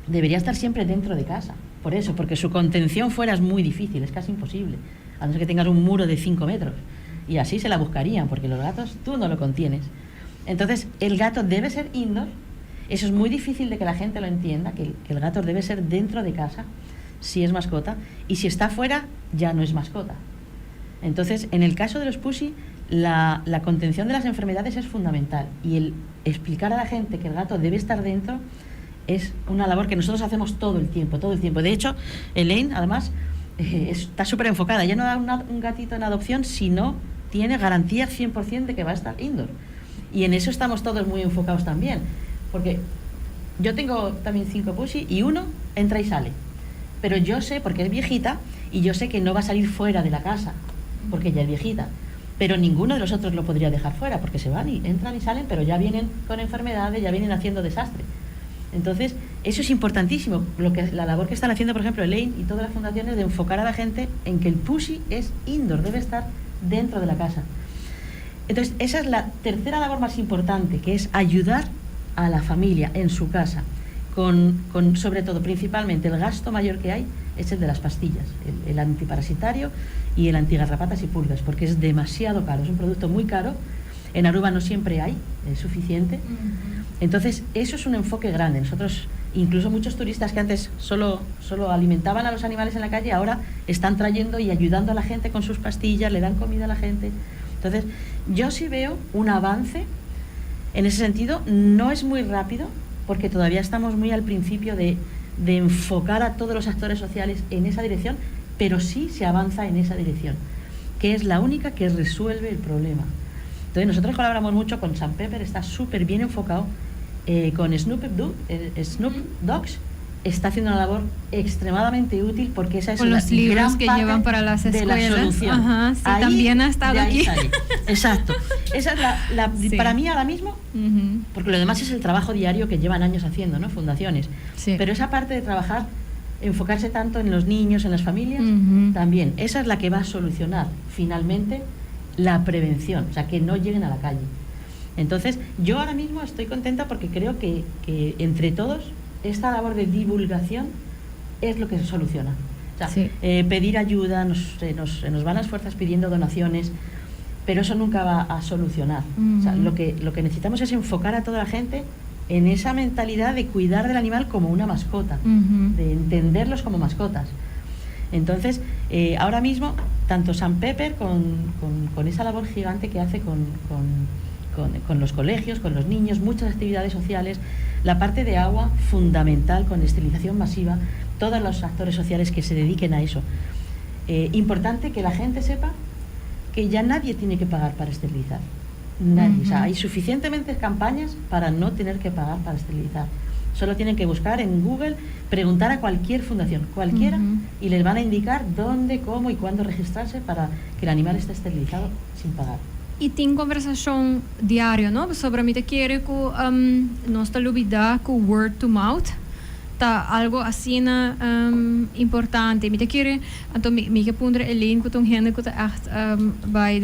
debería estar siempre dentro de casa. Por eso, porque su contención fuera es muy difícil, es casi imposible, a no ser que tengas un muro de 5 metros. Y así se la buscarían, porque los gatos tú no lo contienes. Entonces, el gato debe ser indoor. Eso es muy difícil de que la gente lo entienda, que el gato debe ser dentro de casa, si es mascota, y si está fuera, ya no es mascota. Entonces, en el caso de los pushi, la contención de las enfermedades es fundamental. Y el explicar a la gente que el gato debe estar dentro es una labor que nosotros hacemos todo el tiempo, todo el tiempo. De hecho, Elaine, además, está súper enfocada. Ella no da un gatito en adopción si no tiene garantía 100% de que va a estar indoor. Y en eso estamos todos muy enfocados también. Porque yo tengo también cinco pushi y uno entra y sale. Pero yo sé, porque es viejita, y yo sé que no va a salir fuera de la casa, porque ya es viejita. Pero ninguno de los otros lo podría dejar fuera, porque se van y entran y salen, pero ya vienen con enfermedades, ya vienen haciendo desastre. Entonces, eso es importantísimo, la labor que están haciendo, por ejemplo, Elaine y todas las fundaciones de enfocar a la gente en que el pushi es indoor, debe estar dentro de la casa. Entonces, esa es la tercera labor más importante, que es ayudar a la familia en su casa, con sobre todo, principalmente, el gasto mayor que hay es el de las pastillas, el antiparasitario y el antigarrapatas y pulgas, porque es demasiado caro, es un producto muy caro. En Aruba no siempre hay, es suficiente. Entonces, eso es un enfoque grande. Nosotros, incluso muchos turistas que antes solo alimentaban a los animales en la calle, ahora están trayendo y ayudando a la gente con sus pastillas, le dan comida a la gente. Entonces, yo sí veo un avance en ese sentido. No es muy rápido, porque todavía estamos muy al principio de enfocar a todos los actores sociales en esa dirección, pero sí se avanza en esa dirección, que es la única que resuelve el problema. Entonces, nosotros colaboramos mucho con San Pepper, está súper bien enfocado, con Snoop Dogs, está haciendo una labor extremadamente útil porque esa es Con la los libros gran que parte llevan para las de la escuelas. solución. Ajá, sí, Ahí, también ha estado de ahí aquí. sale. Exacto. Esa es la para mí ahora mismo, Ujú. porque lo demás es el trabajo diario que llevan años haciendo, ¿no? Fundaciones. Pero esa parte de trabajar, enfocarse tanto en los niños, en las familias, Ujú. también. Esa es la que va a solucionar finalmente la prevención, o sea, que no lleguen a la calle. Entonces, yo ahora mismo estoy contenta porque creo que entre todos esta labor de divulgación es lo que se soluciona. O sea, pedir ayuda, nos van las fuerzas pidiendo donaciones, pero eso nunca va a solucionar. O sea, Ujú. lo que necesitamos es enfocar a toda la gente en esa mentalidad de cuidar del animal como una mascota, Ujú. De entenderlos como mascotas. Entonces, ahora mismo, tanto San Pepper con esa labor gigante que hace con los colegios, con los niños, muchas actividades sociales, la parte de agua fundamental con esterilización masiva, todos los actores sociales que se dediquen a eso. Importante que la gente sepa que ya nadie tiene que pagar para esterilizar. Nadie. O sea, Ujú. Hay suficientemente campañas para no tener que pagar para esterilizar. Solo tienen que buscar en Google, preguntar a cualquier fundación, cualquiera, Ujú. Y les van a indicar dónde, cómo y cuándo registrarse para que el animal esté esterilizado sin pagar. E tin kombersashon diario, no? Sobre mi ta kere ku nos ta lubidá ku word to mouth ta algo asina importante. Mi ta kere, anto mi ke puntra Elaine, ku ta un hende ku ta echt bai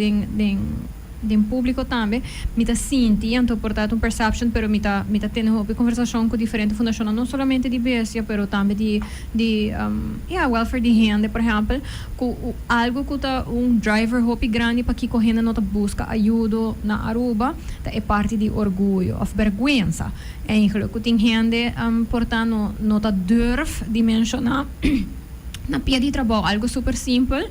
den públiko tambe, mi ta sinti, anto por ta un perception, pero mi ta tene hopi kombersashon ku diferente fundashon, no solamente di bestia, pero tambe di yeah, welfare di hende, por ehèmpel, ku algo ku ta un driver hopi grandi pa ku hende no ta buska ayudo na Aruba, ta e parti di orguyo of bergwensa. Eigenlijk, ku tin hende por ta no ta durf di menshoná na pia di trabou, algo super simpel.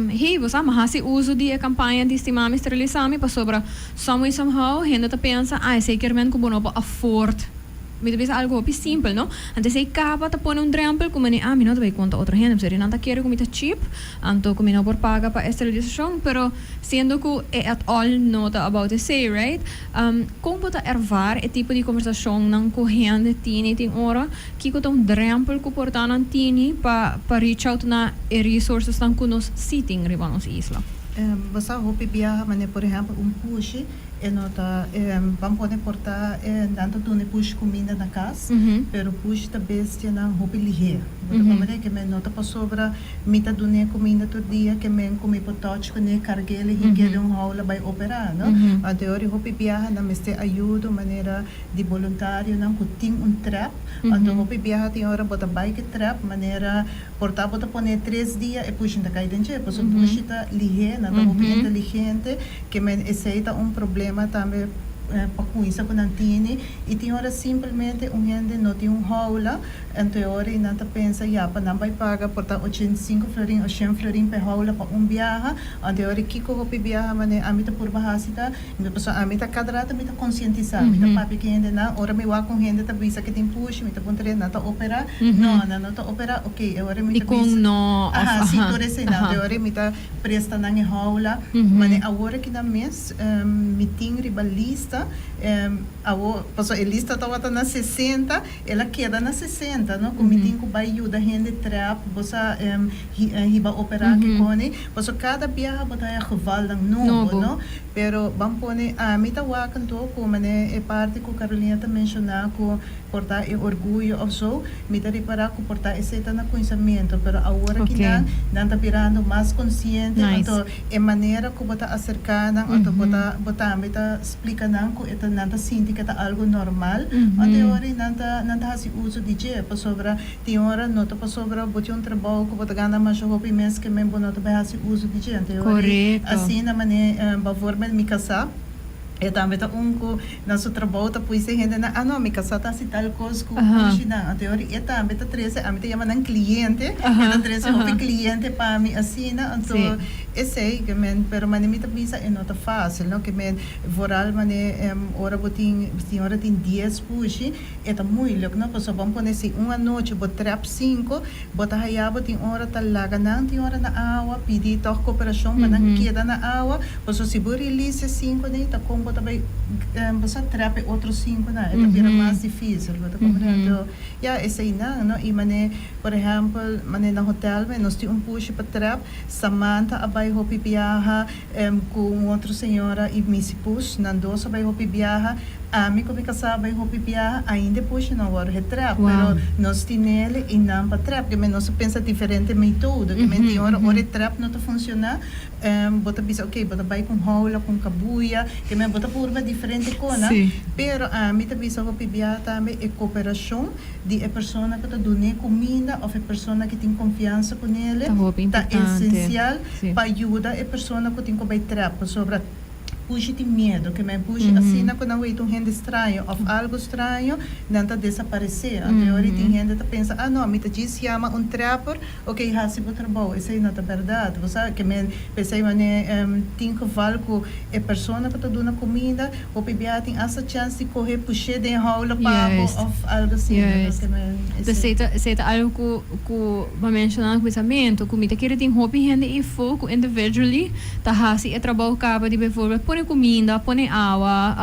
Hey, bo m'a hasi uso di e kampaña di Stimami Sterilisami, pasobra some way somehow hende ta pensa, ah, esei kiermen ku bo no por afford. Mi ta bisa algo hopi simpel, no? Anto esei kaba ta pone un drempel ku mani, ah, mi no ta bai konta otro hende, pero nan ta kere ku mi ta cheap, anto ku mi no por paga pa sterilisashon, pero siendo ku e at all no ta about esei, right? Kon bo ta ervaar e tipo di kombersashon nan ku hende tini tin ora, kiko ta un drempel ku por ta nan tini pa reach out na e resources nan ku nos si tin riba nos isla? Bo hopi biaha, mane, por ehèmpel, un pushi, e no ta ban pone por ta nan ta duna pushi kuminda na kas, pero pushi ta bestia nan hopi lihé. Bo ta ke men no ta pasobra mi ta duna kuminda tur dia ke men ku mi por touch kuné, karg'é, hink'é den un haula, bai operá, no? Anto hopi biaha nan mester ayudo manera di voluntario nan ku tin un trap. Anto hopi biaha tin ora bo ta bai ku trap, manera por ta bo ta pone 3 dia e pushi ta kai den dje, paso pushi ta lihé, nan ta hopi inteligente, ke men esei ta un problema tambe pa kuinsa ku nan tini i tin ora simplemente un hende no tin un haula, anto ora nan ta pensa, ya, pa nan bai paga por ta 85 florin o 100 florin pe haula pa un biaha. Anto ora kiko hopi biaha mane ami ta purba hasi ta mi paso ami ta kada rato mi ta konsientisá, mi ta papia ku hende nan ora mi wak un hende ta bisa ku tin pushi, mi ta puntra nan ta operá? No, nan no ta operá. Ok, ora mi Di ta kon bisa no, of aha, si, tur esei nan. Anto ora mi ta presta nan e haula. Mane awor aki na mes mi tin riba lista awo, paso e lista tabata na 60, el a keda na 60, no, ku mi tin ku bai yuda hende trap, bo sa, hiba operá ku kone, paso kada biaha bo ta haya gevalnan nobo, Nobo. No? Pero ban pone ami ta wak anto ku mane e parti ku Carolina ta menshoná ku por ta e orguyo of zo, mi ta ripará ku por ta esei ta na kuminsamentu, pero awor aki nan ta birando mas konsiente. Anto e manera ku bo ta aserká nan, anto bo tambe ta splika nan ku e ta nan ta sinti ku ta algo normal. Anto ora nan ta hasi uso di dje, pasobra tin ora no ta pasobra bo tin un trabou ku bo ta gana masha hopi mes ke men bo no ta bai hasi uso di dje. Anto ora asina mane bijvoorbeeld mi kasá, e tambe ta un ku na su trabou ta pui hende na, ah no, mi kasá ta hasi tal kos ku pushi nan. Anto ora e tambe ta trese, ami ta yama nan kliente, e ta trese hopi kliente pa mi asina. Anto esei ke men, pero mane mi ta bisa, e no ta fásil, no? Ke men vooral mane ora bo tin ora tin 10 pushi, e ta moeilijk, no? Pasobra ban pone si un anochi bo trap 5, bo ta haya bo tin ora ta laga nan tin ora na awa, pidi toch kooperashon pa nan keda na awa, pasobra si bo release e 5 nei, ta kon bo ta bai bo sa trap e otro 5 nan, e ta bira mas difísil, bo ta comprende? Anto ja, esei nan, no? I mane, por ehèmpel, mane na hotel me nos tin un pushi pa trap, Samantha a bai hopi biaha ku un otro señora i Missy Push, nan dos a bai hopi biaha. Ami ku mi kasá bai hopi biaha, ainda e pushi no a wòrdu getrap, pero nos tinele i nan pa trap. Ke men nos a pensa diferente metodo. Ke men tin ora, ora e trap no ta funshoná, bo ta bisa oke, bo ta bai ku un houla, ku un kabuya, ke men bo ta purba diferente kosnan. Pero ami ta bisa hopi biaha tambe e koperashon di e persona ku ta dun'é kuminda òf e persona ku tin konfiansa kunele ta esensial pa yuda e persona ku tin ku bai trap, pasobra. Pushi tin miedu, ke men pushi asina ku nan weta un hende straño òf algu straño, nan ta desaparesé. Anto e ora ei tin hende ta pensa, ah no, mi ta djis yama un trapper, oke, hasi bo trabou. Esei no ta bèrdat. Bo sa, ke men p'esei wanneer tin geval ku e persona ku ta duna kuminda, hopi biaha tin asta chèns di kohe push'é den houla pa bo òf algu asina. Ke men esei. Esei ta algu ku ku bo a menshoná na kuminsamentu, ku mi ta kere tin hopi hende eifó ku individually ta hasi e trabou kaba di bijvoorbeeld pone kuminda, pone awa,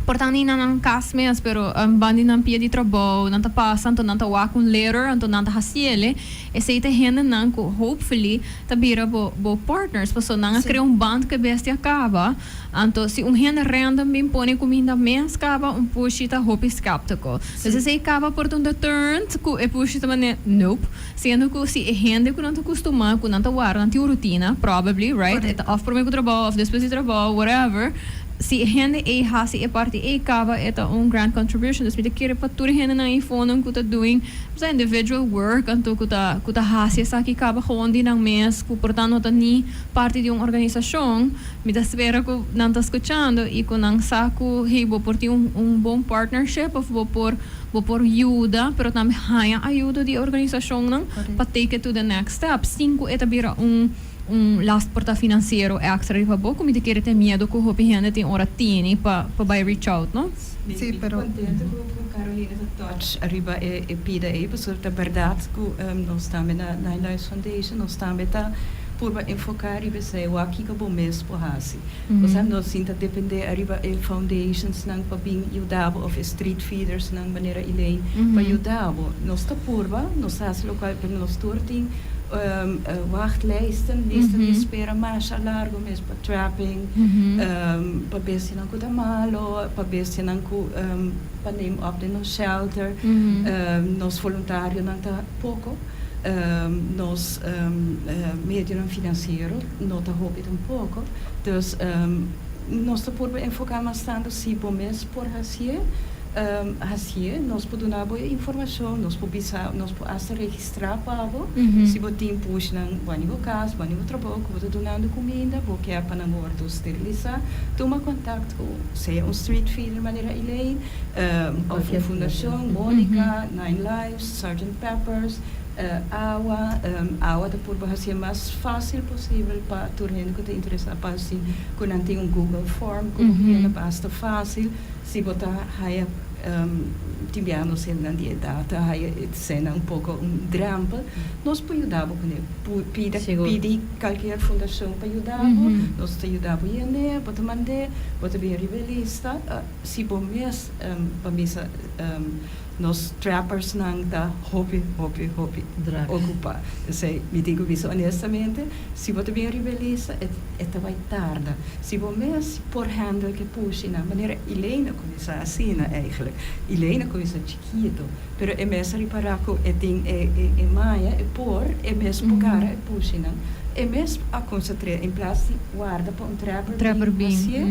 por ta ni na nan kas mes pero ban di nan pia di trabou, nan ta pasa anto nan ta wak un litter anto nan ta hasiele, esei ta hendenan ku hopefully ta bira bo bo partners pasobra nan a krea un band ku e bestia kaba, anto si un hende random bin pone kuminda mes kaba un pushi ta hopi skeptical. Dus esei kaba por ta un deterrent ku e pushi ta manera nope. Siendo cu si e hende cu nan ta custuma, cu nan ta warda, nan tin un rutina, probably, right? E ta of prome cu trabou of despues di trabou, whatever. Si e hende ey haci e parti ey caba, e ta un grand contribution. Dus mi ta kere pa tur e hendenan ey fonan cu ta doing sa individual work, anto cu ta, cu ta haci esaki caba gewoon di nan mes, cu por ta no ta ni parti di un organisacion, mi ta spera cu nan ta scuchando y cu nan sa cu, hey, bo por tin un, un bon partnership of bo por. Bo por yuda, pero tambe haña ayudo di e organisashonnan pa take it to the next step, sin ku e ta bira un un last por ta finansiero extra riba bo, ku mi ta kere ten miedo ku hopi hende tin ora tini pa pa bai reach out, no? Mi ta kontento ku Carolina ta touch riba e pida ei, pasobra ta bèrdat ku nos tambe na Nine Lives Foundation nos tambe ta purba enfoká riba esei, wak kiko bo mes por hasi. Osea no sin ta depende ariba e foundationsnan pa bin yuda bo of e street feedersnan manera Elaine pa yuda bo. Nos ta purba, nos ta hasi lokual pero nos tur tin wachtlijsten, lista di espera masha largo mes pa trapping, pa bestianan ku ta malo, pa bestianan ku pa neem op den nos shelter. Nos voluntarionan ta poko. Nos medionan finansiero no ta hopi tampoko. Dus nos ta purba enfoká mas tantu si bo mes por hasié, hasié. Nos por duna bo e informashon, nos por bisa, nos por asta registrá pa bo. Si bo tin pushnan bani bo kas, bani bo trabou ku bo ta dunando kuminda, bo ke pa nan wòrdu sterilisá, tuma kontakt ku sea un street feeder manera Elaine òf un fundashon, Monica, Nine Lives. Sergeant Peppers, Awa, Awa ta purba hasié mas fásil posibel pa tur hende ku ta interesá pa hasi ku nan tin un Google Form ku bo yena basta fásil. Si bo ta haya tin biaha nos hendenan di edat ta haya e sena un poko un drèmpel, nos por yuda bo kuné. Pida pidi kalkier fundashon pa yuda bo, nos ta yuda bo yen'é, bo ta mand'é, bo ta bin riba e lista. Si bo mes pa misa. Nos trappersnan ta hopi, hopi, hopi ocupa. Esey mi tin cu bisa honestamente, si bo ta bin riba e lista, e ta bay tarda. Si bo mes por handle ke pushinan, manera Elaine a cuminsa asina eigenlijk. Elaine a cuminsa chikito, pero e mes a ripara cu e tin e maya, e por, e mes por gara e pushinan. E mes a cuminsa trece, in plaats di warda pa un trapper bin hacié,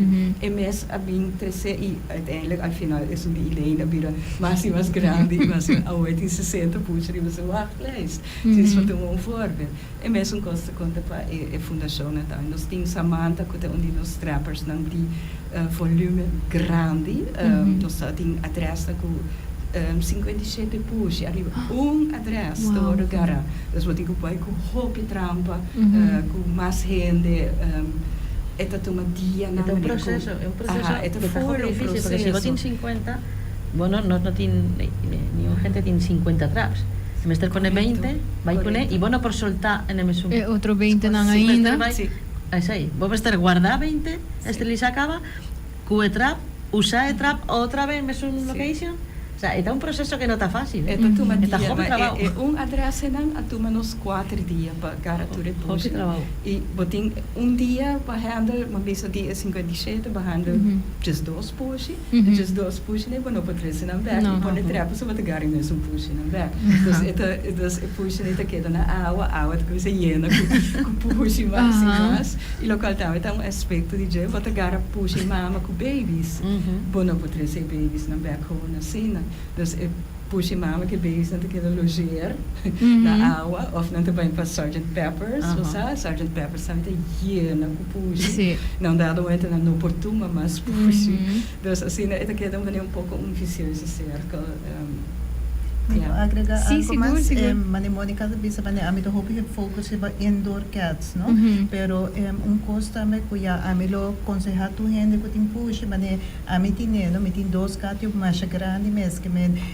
e mes a bin trece y uiteindelijk al final esun di Elaine a bira mas y mas grandi y mas awe tin 60 pushi riba su wachtlijst. Djis pa tuma un voorbeeld. E mesun cos ta conta pa e fundacionnan tambe. Nos tin Samantha cu ta un di nos trappersnan di volume grandi. Nos ta tin adresnan cu 57 pushi ariba un adres ta wordo gara. Dus bo tin cu bay cu hopi trampa, cu mas hende. E ta tuma dianan. E ta un proceso, e un proceso. Aha, e ta full un proceso. Porque si bo tin 50, bo no, no, no tin, niun hende tin 50 traps. Mester pone 20, bai pone, y bo no por solta en e mesun. E otro 20 nan ainda. Sí. Esei, bo mester guarda 20, esterilisa caba, cu e trap, usa e trap otra vez mesun location. O sea, ta un proceso cu no ta facil, eh? E ta tuma Ta dia, hopi ma trabou. e un adresnan a tuma nos 4 dia pa gara tur e Hopi pushi. trabou. Y bo tin un dia pa handle, m'a bisa di 57 pa handle just dos pushi, just dos pushi, ne, no por trese nan back. No. Y pone trap so bo ta gara mes un pushi nan back. Dus e pushi nan ta keda na awa, awa ta cuminsa yena cu pushi mas y mas. Y loke tambe ta un aspecto di je, bo ta gara pushi mama cu babies. Bo no por trese babies nan back gewoon asina. Dus e pushi mama cu babies nan ta keda logeer na awa of nan ta bay pa Sgt. Peppers, o Sgt. Peppers tambe ta yena cu pushi. Na un dado momento nan no por tuma mas pushi. Dus asina, e ta keda un poco un vicioso cirkel. Mi agrega Si, algo mas. sigur. Mane Monica bisa mane ami ta hopi focus riba indoor cats, no? Pero un cos tambe cu ya ami lo conseha tur hende cu tin pushi, mane ami tin, no, mi tin dos catio mas grandi mes, cu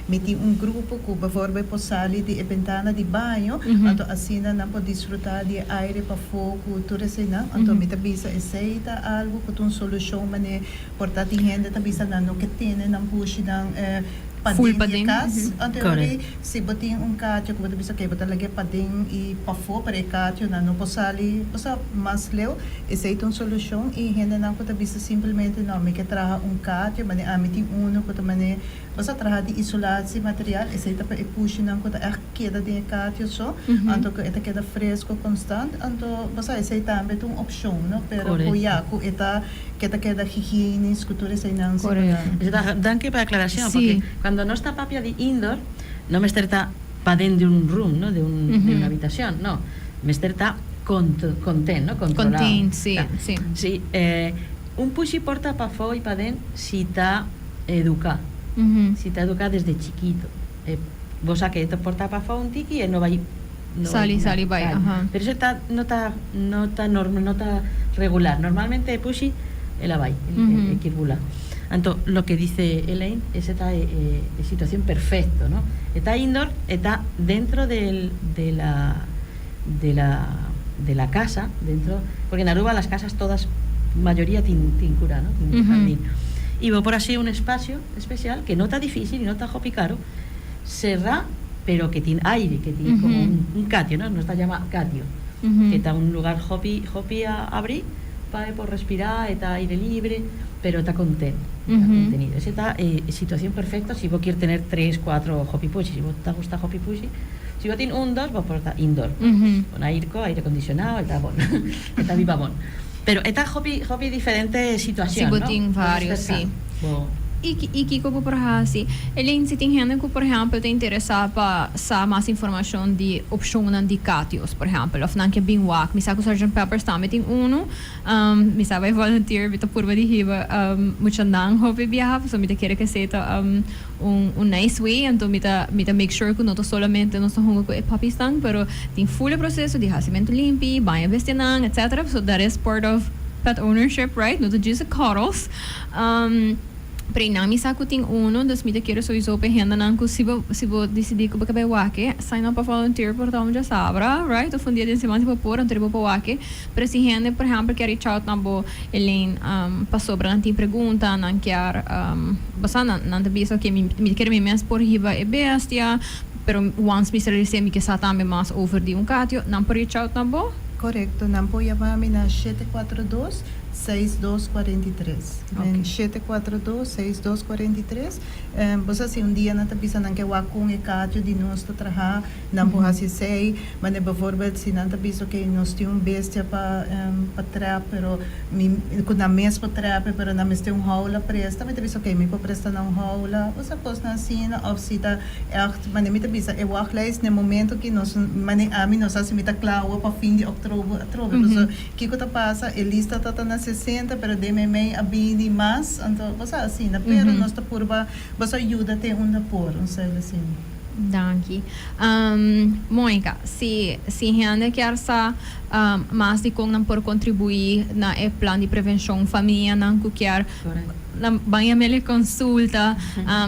mi tin un grupo cu bijvoorbeeld por sali di e bentana di baño, anto asina nan por disfruta di aire pafo cu tur esey nan. Anto mi ta bisa esey ta algo cu un solucion, mane por ta tin hende ta bisa nan no ke tene nan pushi nan Full paden di paden, cas. Anto si bo tin un catio cu bo ta bisa cu bo ta lag'e paden y pafo, pero e catio nan no por sali, bo mas leu, esey ta un solucion. Y hende nan cu ta bisa simplemente no, mi ke traha un catio, mane ami tin uno cu ta mane bo sa traha di isolatie materiaal, esey ta pa e pushi nan cu ta echt keda den e catio so, anto cu e ta keda fresco constant. Anto bo sa esey tambe ta un opcion, no? Pero cu ya cu e ta cu ta keda higienisch, cu tur esey nan. Danki pa e aclaracion, porque cuando nos ta papia di indoor, no mester ta paden di un room, no? De una habitación, no. Mester ta contain, no? Controlado. Contain, si. Si, un pushi por ta pafo y paden si ta educa. Si ta educa desde chikito. Bo sa cu e por ta pafo un tiki y no bay no Sali, bay, sali, bay, Pero eso no ta normal, no ta regular. Normalmente pushi el a bay, el kier bula. Anto, lo que dice Elaine, esa ta situación perfecto, ¿no? Está indoor, está dentro de la casa, dentro, porque en Aruba las casas todas, mayoría tin cura, ¿no? Tin jardín. Y bo por haci un espacio especial que no ta difícil y no ta hopi caro, cerra, pero que tiene aire, que tiene como un catio, ¿no? Nos ta yama catio. Que ta un lugar hopi, hopi a abrir pa por respirar, ta aire libre, pero ta conten, ta contenido. Esa ta situación perfecta si vos quieres tener tres, cuatro hopi pushi. Si vos te gusta hopi pushi, si vos tienes un, dos, vos por indoor. Con aire, aire acondicionado, ta bon. Ta biba bon. Pero ta hopi, hopi diferente situacion, Si bo no? tin varios, si. Bo, Y kico por haci? Elaine, si tin hende cu, por ehempel, ta interesa pa sa mas informacion di opcion di catios, por ehempel, of nan ke bin wak, mi sa cu Sgt. Peppers tambe tin uno, mi sa bay volunteer, mi ta purba di hiba mucha nan hopi biaha, so mi ta kere cu esey ta un nice way, anto mi ta make sure cu no ta solamente nos ta hunga cu e puppies nan, pero tin full proceso di hacimento limpi, baña bestia nan, etc. So that is part of pet ownership, right? No just cuddles. Pero nan mi sa cu tin uno, dus mi ta kere sowieso pa hende nan cu si bo dicidi cu bo ke bay wak e, sign up pa volunteer por ta un diasabra, right? Of un dia di siman si bo por, anto bo pa wak e. Pero si hende, por ehempel, kier reach out na bo, Elaine, pasobra nan tin pregunta, nan kier, basta nan ta bisa, "Okay, mi kier mi mes por hiba e bestia, pero once mi steriliseer mi ke sa tambe mas over di un catio," nan por reach out na bo? Correcto, nan por yama mi na 742 6243. Okay. 742 6243. Bo si un dia nan ta bisa nan ke wak con e catio di nos ta traha, nan por haci esey, maar bijvoorbeeld si nan ta bisa cu nos tin un bestia pa trap, pero mi cu nan mes pa trap, pero nan mester un haula presta, mi ta bisa, "Okay, mi por presta nan un haula," of cos nan asina, of si ta echt, maar mi ta bisa e wachtlijst na momento cu nos, mane ami nos sa si mi ta klaar pa fin di october atrobe. Kico ta pasa, e lista ta na 60, pero den mei a bini mas, anto bo asina, pero nos ta purba, bo yuda te unda por, un cel asina. Danki. Monica, si hende kier sa mas di con nan por contribui na e plan di prevencion, famia nan cu kier nan bay mele consulta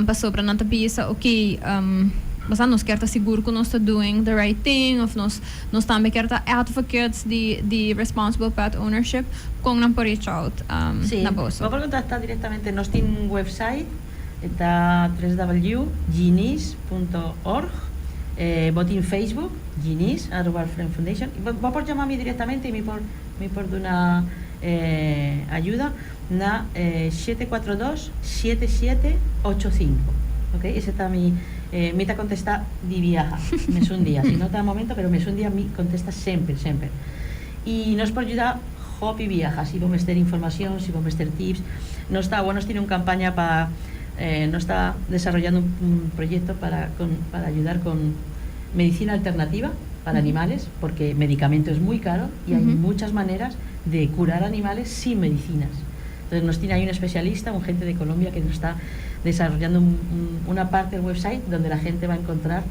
pasobra nan ta bisa, ok, mas nos kier ta sigur cu nos ta doing the right thing, of nos tambe kier ta advocates di responsible pet ownership, con nan por reach out Si, na boso? Bo por contacta directamente, nos tin un website. Ta www.ginis.org. Bo tin Facebook, Ginis Aruba Friend Foundation. Bo por yama mi directamente y mi por duna ayuda na 742 7785. Ok? Esey ta mi ta contesta di biaha, mesun dia. Si no ta momento, pero mesun dia mi contesta semper, semper. Y nos por yuda hopi biaha, si bo mester informacion, si bo mester tips. Nos ta, bueno, nos tin un campaña pa nos ta desaroyando un proyecto para ayudar con medicina alternativa para animales, porque medicamento es muy caro y hay muchas maneras de curar animales sin medicinas. Entonces nos tiene ahí un especialista, un gente de Colombia que nos está desarrollando una parte del website donde la gente va a encontrar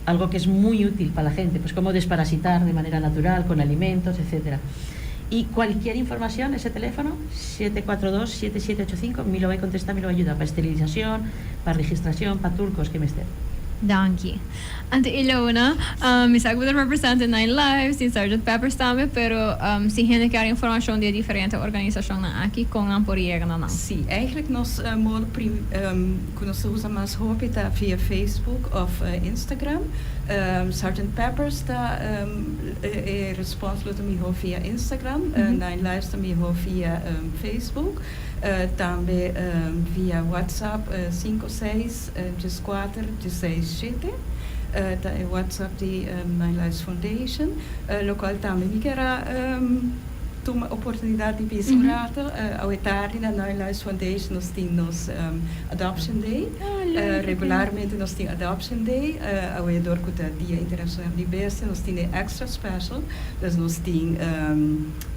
algo que es muy útil para la gente, pues cómo desparasitar de manera natural, con alimentos, etcétera. Y cualquier información, ese teléfono, 742-7785, mi lo va a contestar, mi lo va a ayudar para esterilización, para registración, para tur cos cu mester. Danki. Anto Ilona, mi sa cu bo ta represent Nine Lives, y Sgt. Peppers tambe, pero si hende kier informacion di diferente organisacion aki, con nan por yega na nan? Si, eigenlijk nos modo cu nos usa mas hopi ta via Facebook of Instagram. Sgt. Peppers ta e responsabel ta via Instagram, Nine Lives ta via Facebook, tambe via WhatsApp 56 4 7. Ta e WhatsApp di Nine Lives Foundation, locual tambe mi kier tuma oportunidad di bisa un rato. Awe tardi na Nine Lives Foundation nos tin nos Adoption Day. Ah, leuk. Regularmente nos tin Adoption Day. Awe door cu ta Dia Internacional di Bestia, nos tin extra special. Dus nos tin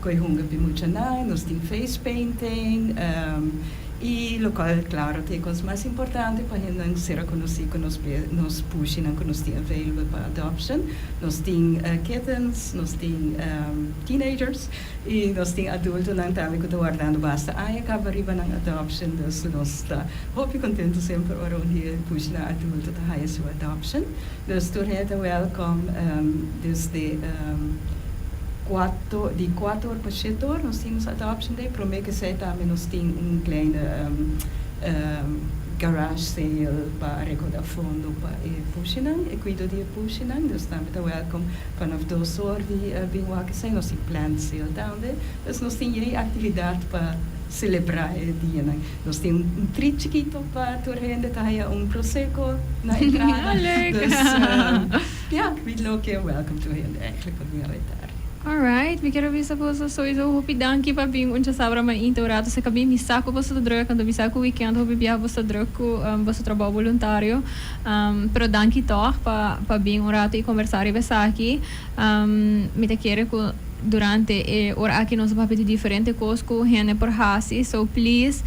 co'i hunga pa muchanan, nos tin face painting, y locual, claro, tin cos mas importante pa hende ser conoci cu nos pushinan cu nos tin available pa adoption. Nos tin kittens, nos tin teenagers y nos tin adultonan tambe cu ta wardando basta aña caba riba nan adoption. Dus nos ta hopi contento semper ora un dia pushinan adulto ta haya su adoption. Dus tur hende welcome desde 4, di 4 or pa 7 or nos tin Adoption Day. Prome cu esey tambe nos tin un kleine garage sale pa recauda fondo pa e pushinan, e cuido di e pushinan. Dus tambe ta welcome vanaf 2 or di bin wak esey. Nos tin plant sale tambe. Dus nos tin actividad pa celebra e dia. Nos tin un treat chikito pa tur hende ta haya un prosecco na entrada. Ah, leuk. Dus ja, mi lo kier welcome tur hende eigenlijk pa bin tardi. Alright, mi kier bisa boso sowieso hopi danki pa bin un diasabra mainta rato sa cabi mi sa cu boso druk, anto mi sa cu weekend hopi bia boso druk cu boso trabou voluntario. Pero danki toch pa bin un rato y conversa riba esaki. Mi ta kere cu durante e ora aki nos a papia di diferente cos cu hende por hasi. So please,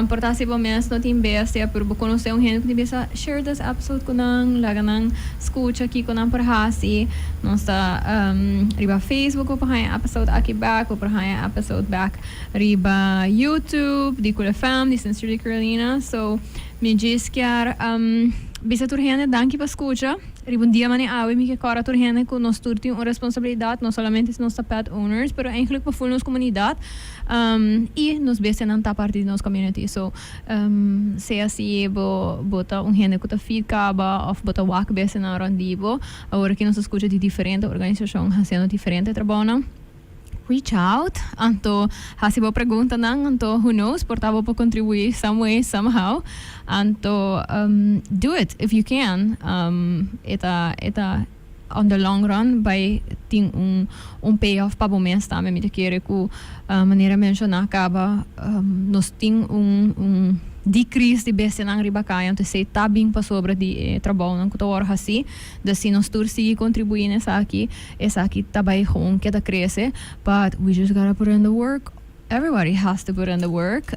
por ta si bo mes no tin bestia, pero bo conoce un hende cu tin bestia, share this episode cu nan, laga nan scucha kico nan por hasi. Nos ta riba Facebook, por haya episode aki back, por haya episode back riba YouTube, di Cool FM, di Sincerely Carolina. So, mi djis kier bisa tur hende, danki pa scucha. Riba un dia manera awe mi kier corda tur hende cu nos tur tin un responsabilidad, no solamente nos ta pet owners, pero eigenlijk pa full nos comunidad y nos bestianan ta parte di nos community. So, sea si bo ta un hende cu ta feed caba of bo ta wak bestianan rond di bo, awor cu nos scucha di diferente organisacion haciendo diferente trabou, reach out, anto hasi bo preguntanan, anto who knows, por ta bo por contribui some way, somehow. Anto do it if you can. E ta on the long run bay tin un payoff pa bo mes tambe. Mi ta kere cu manera menciona caba, nos tin un decrease di bestianan riba caya, anto esey ta bin pasobra di trabounan cu ta wordo haci. Dus si nos tur sigui contribui esaki, esaki ta bay gewoon keda crece, but we just gotta put in the work. Everybody has to put in the work.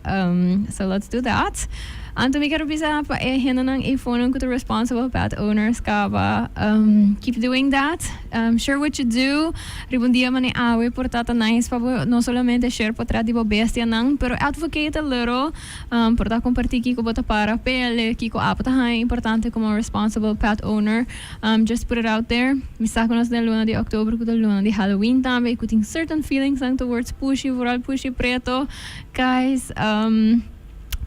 So let's do that. Anto mi kier bisa pa e hendenan eifonan cu ta responsible pet owners caba. Keep doing that. Share what you do. Riba un dia manera awe por ta nice pa bo no solamente share portret di bo bestianan, pero advocate a little. Por ta comparti kico bo ta para p'e, kico abo ta haya importante como responsible pet owner. Just put it out there. Mi sa cu nos den luna di october, cu ta luna di Halloween tambe, y cu tin certain feelings towards pushi, vooral pushi preto. Guys,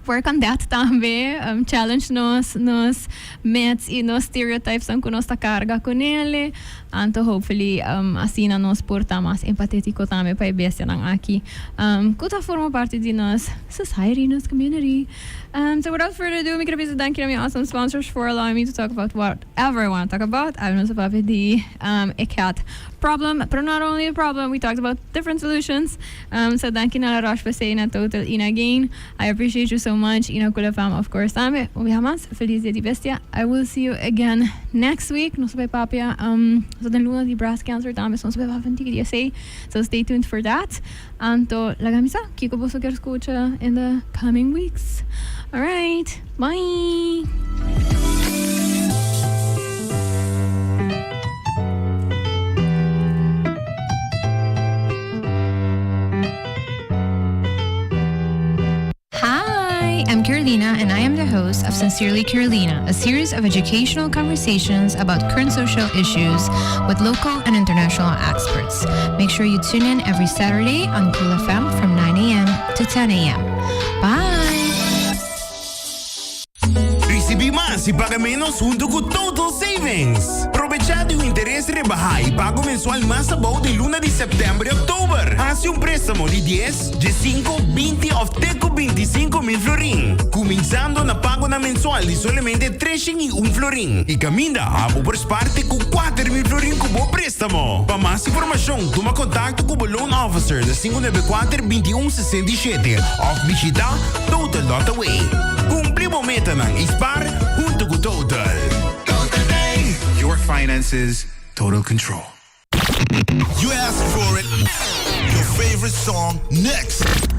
work on that tambe, challenge nos nos myths y nos stereotypes nan cu nos ta carga cu nele. Anto hopefully asina nos por ta mas empatetico tambe pa e bestianan aki cu ta forma parti di nos society, nos community. So without further ado mi quier bisa danki na mi awesome sponsors for allowing me to talk about whatever I wanna talk about. Awe nos a papia di e cat problem, pero not only the problem, we talked about different solutions. So danki na La Roche-Posay, na Total y na Gain. I appreciate you so much y na Kula Fam of course tambe. Un biaha mas, feliz dia di bestia. I will see you again next week. Nos ta bay papia, nos ta den luna di breast cancer tambe, so nos ta bay papia un tiki di esey. So stay tuned for that. Anto laga mi sa kiko boso kier scucha in the coming weeks. Alright, bye! Hi, I'm Carolina, and I am the host of Sincerely Carolina, a series of educational conversations about current social issues with local and international experts. Make sure you tune in every Saturday on Cool FM from 9 a.m. to 10 a.m. Bye! Risibí mas i paga ménos huntu ku Total Savings! Probechá di un interes rebahá i pago mensual mas abou den luna di sèptèmber i òktober. Hasi un préstamo di dies, diesinko, binti òf te ku bintisinko mil florin, kuminsando na pagonan mensual di solamente treshen i un florin. I kaminda abo por spar te ku 4000 florin ku bo préstamo. Pa mas informashon tuma kontakto ku bo loan officer na 594 21 67 òf bishitá Total dot away. Cumpli bo metanan y spaar hunto cu Total. Total Day! Your finances, total control. You asked for it. Your favorite song next.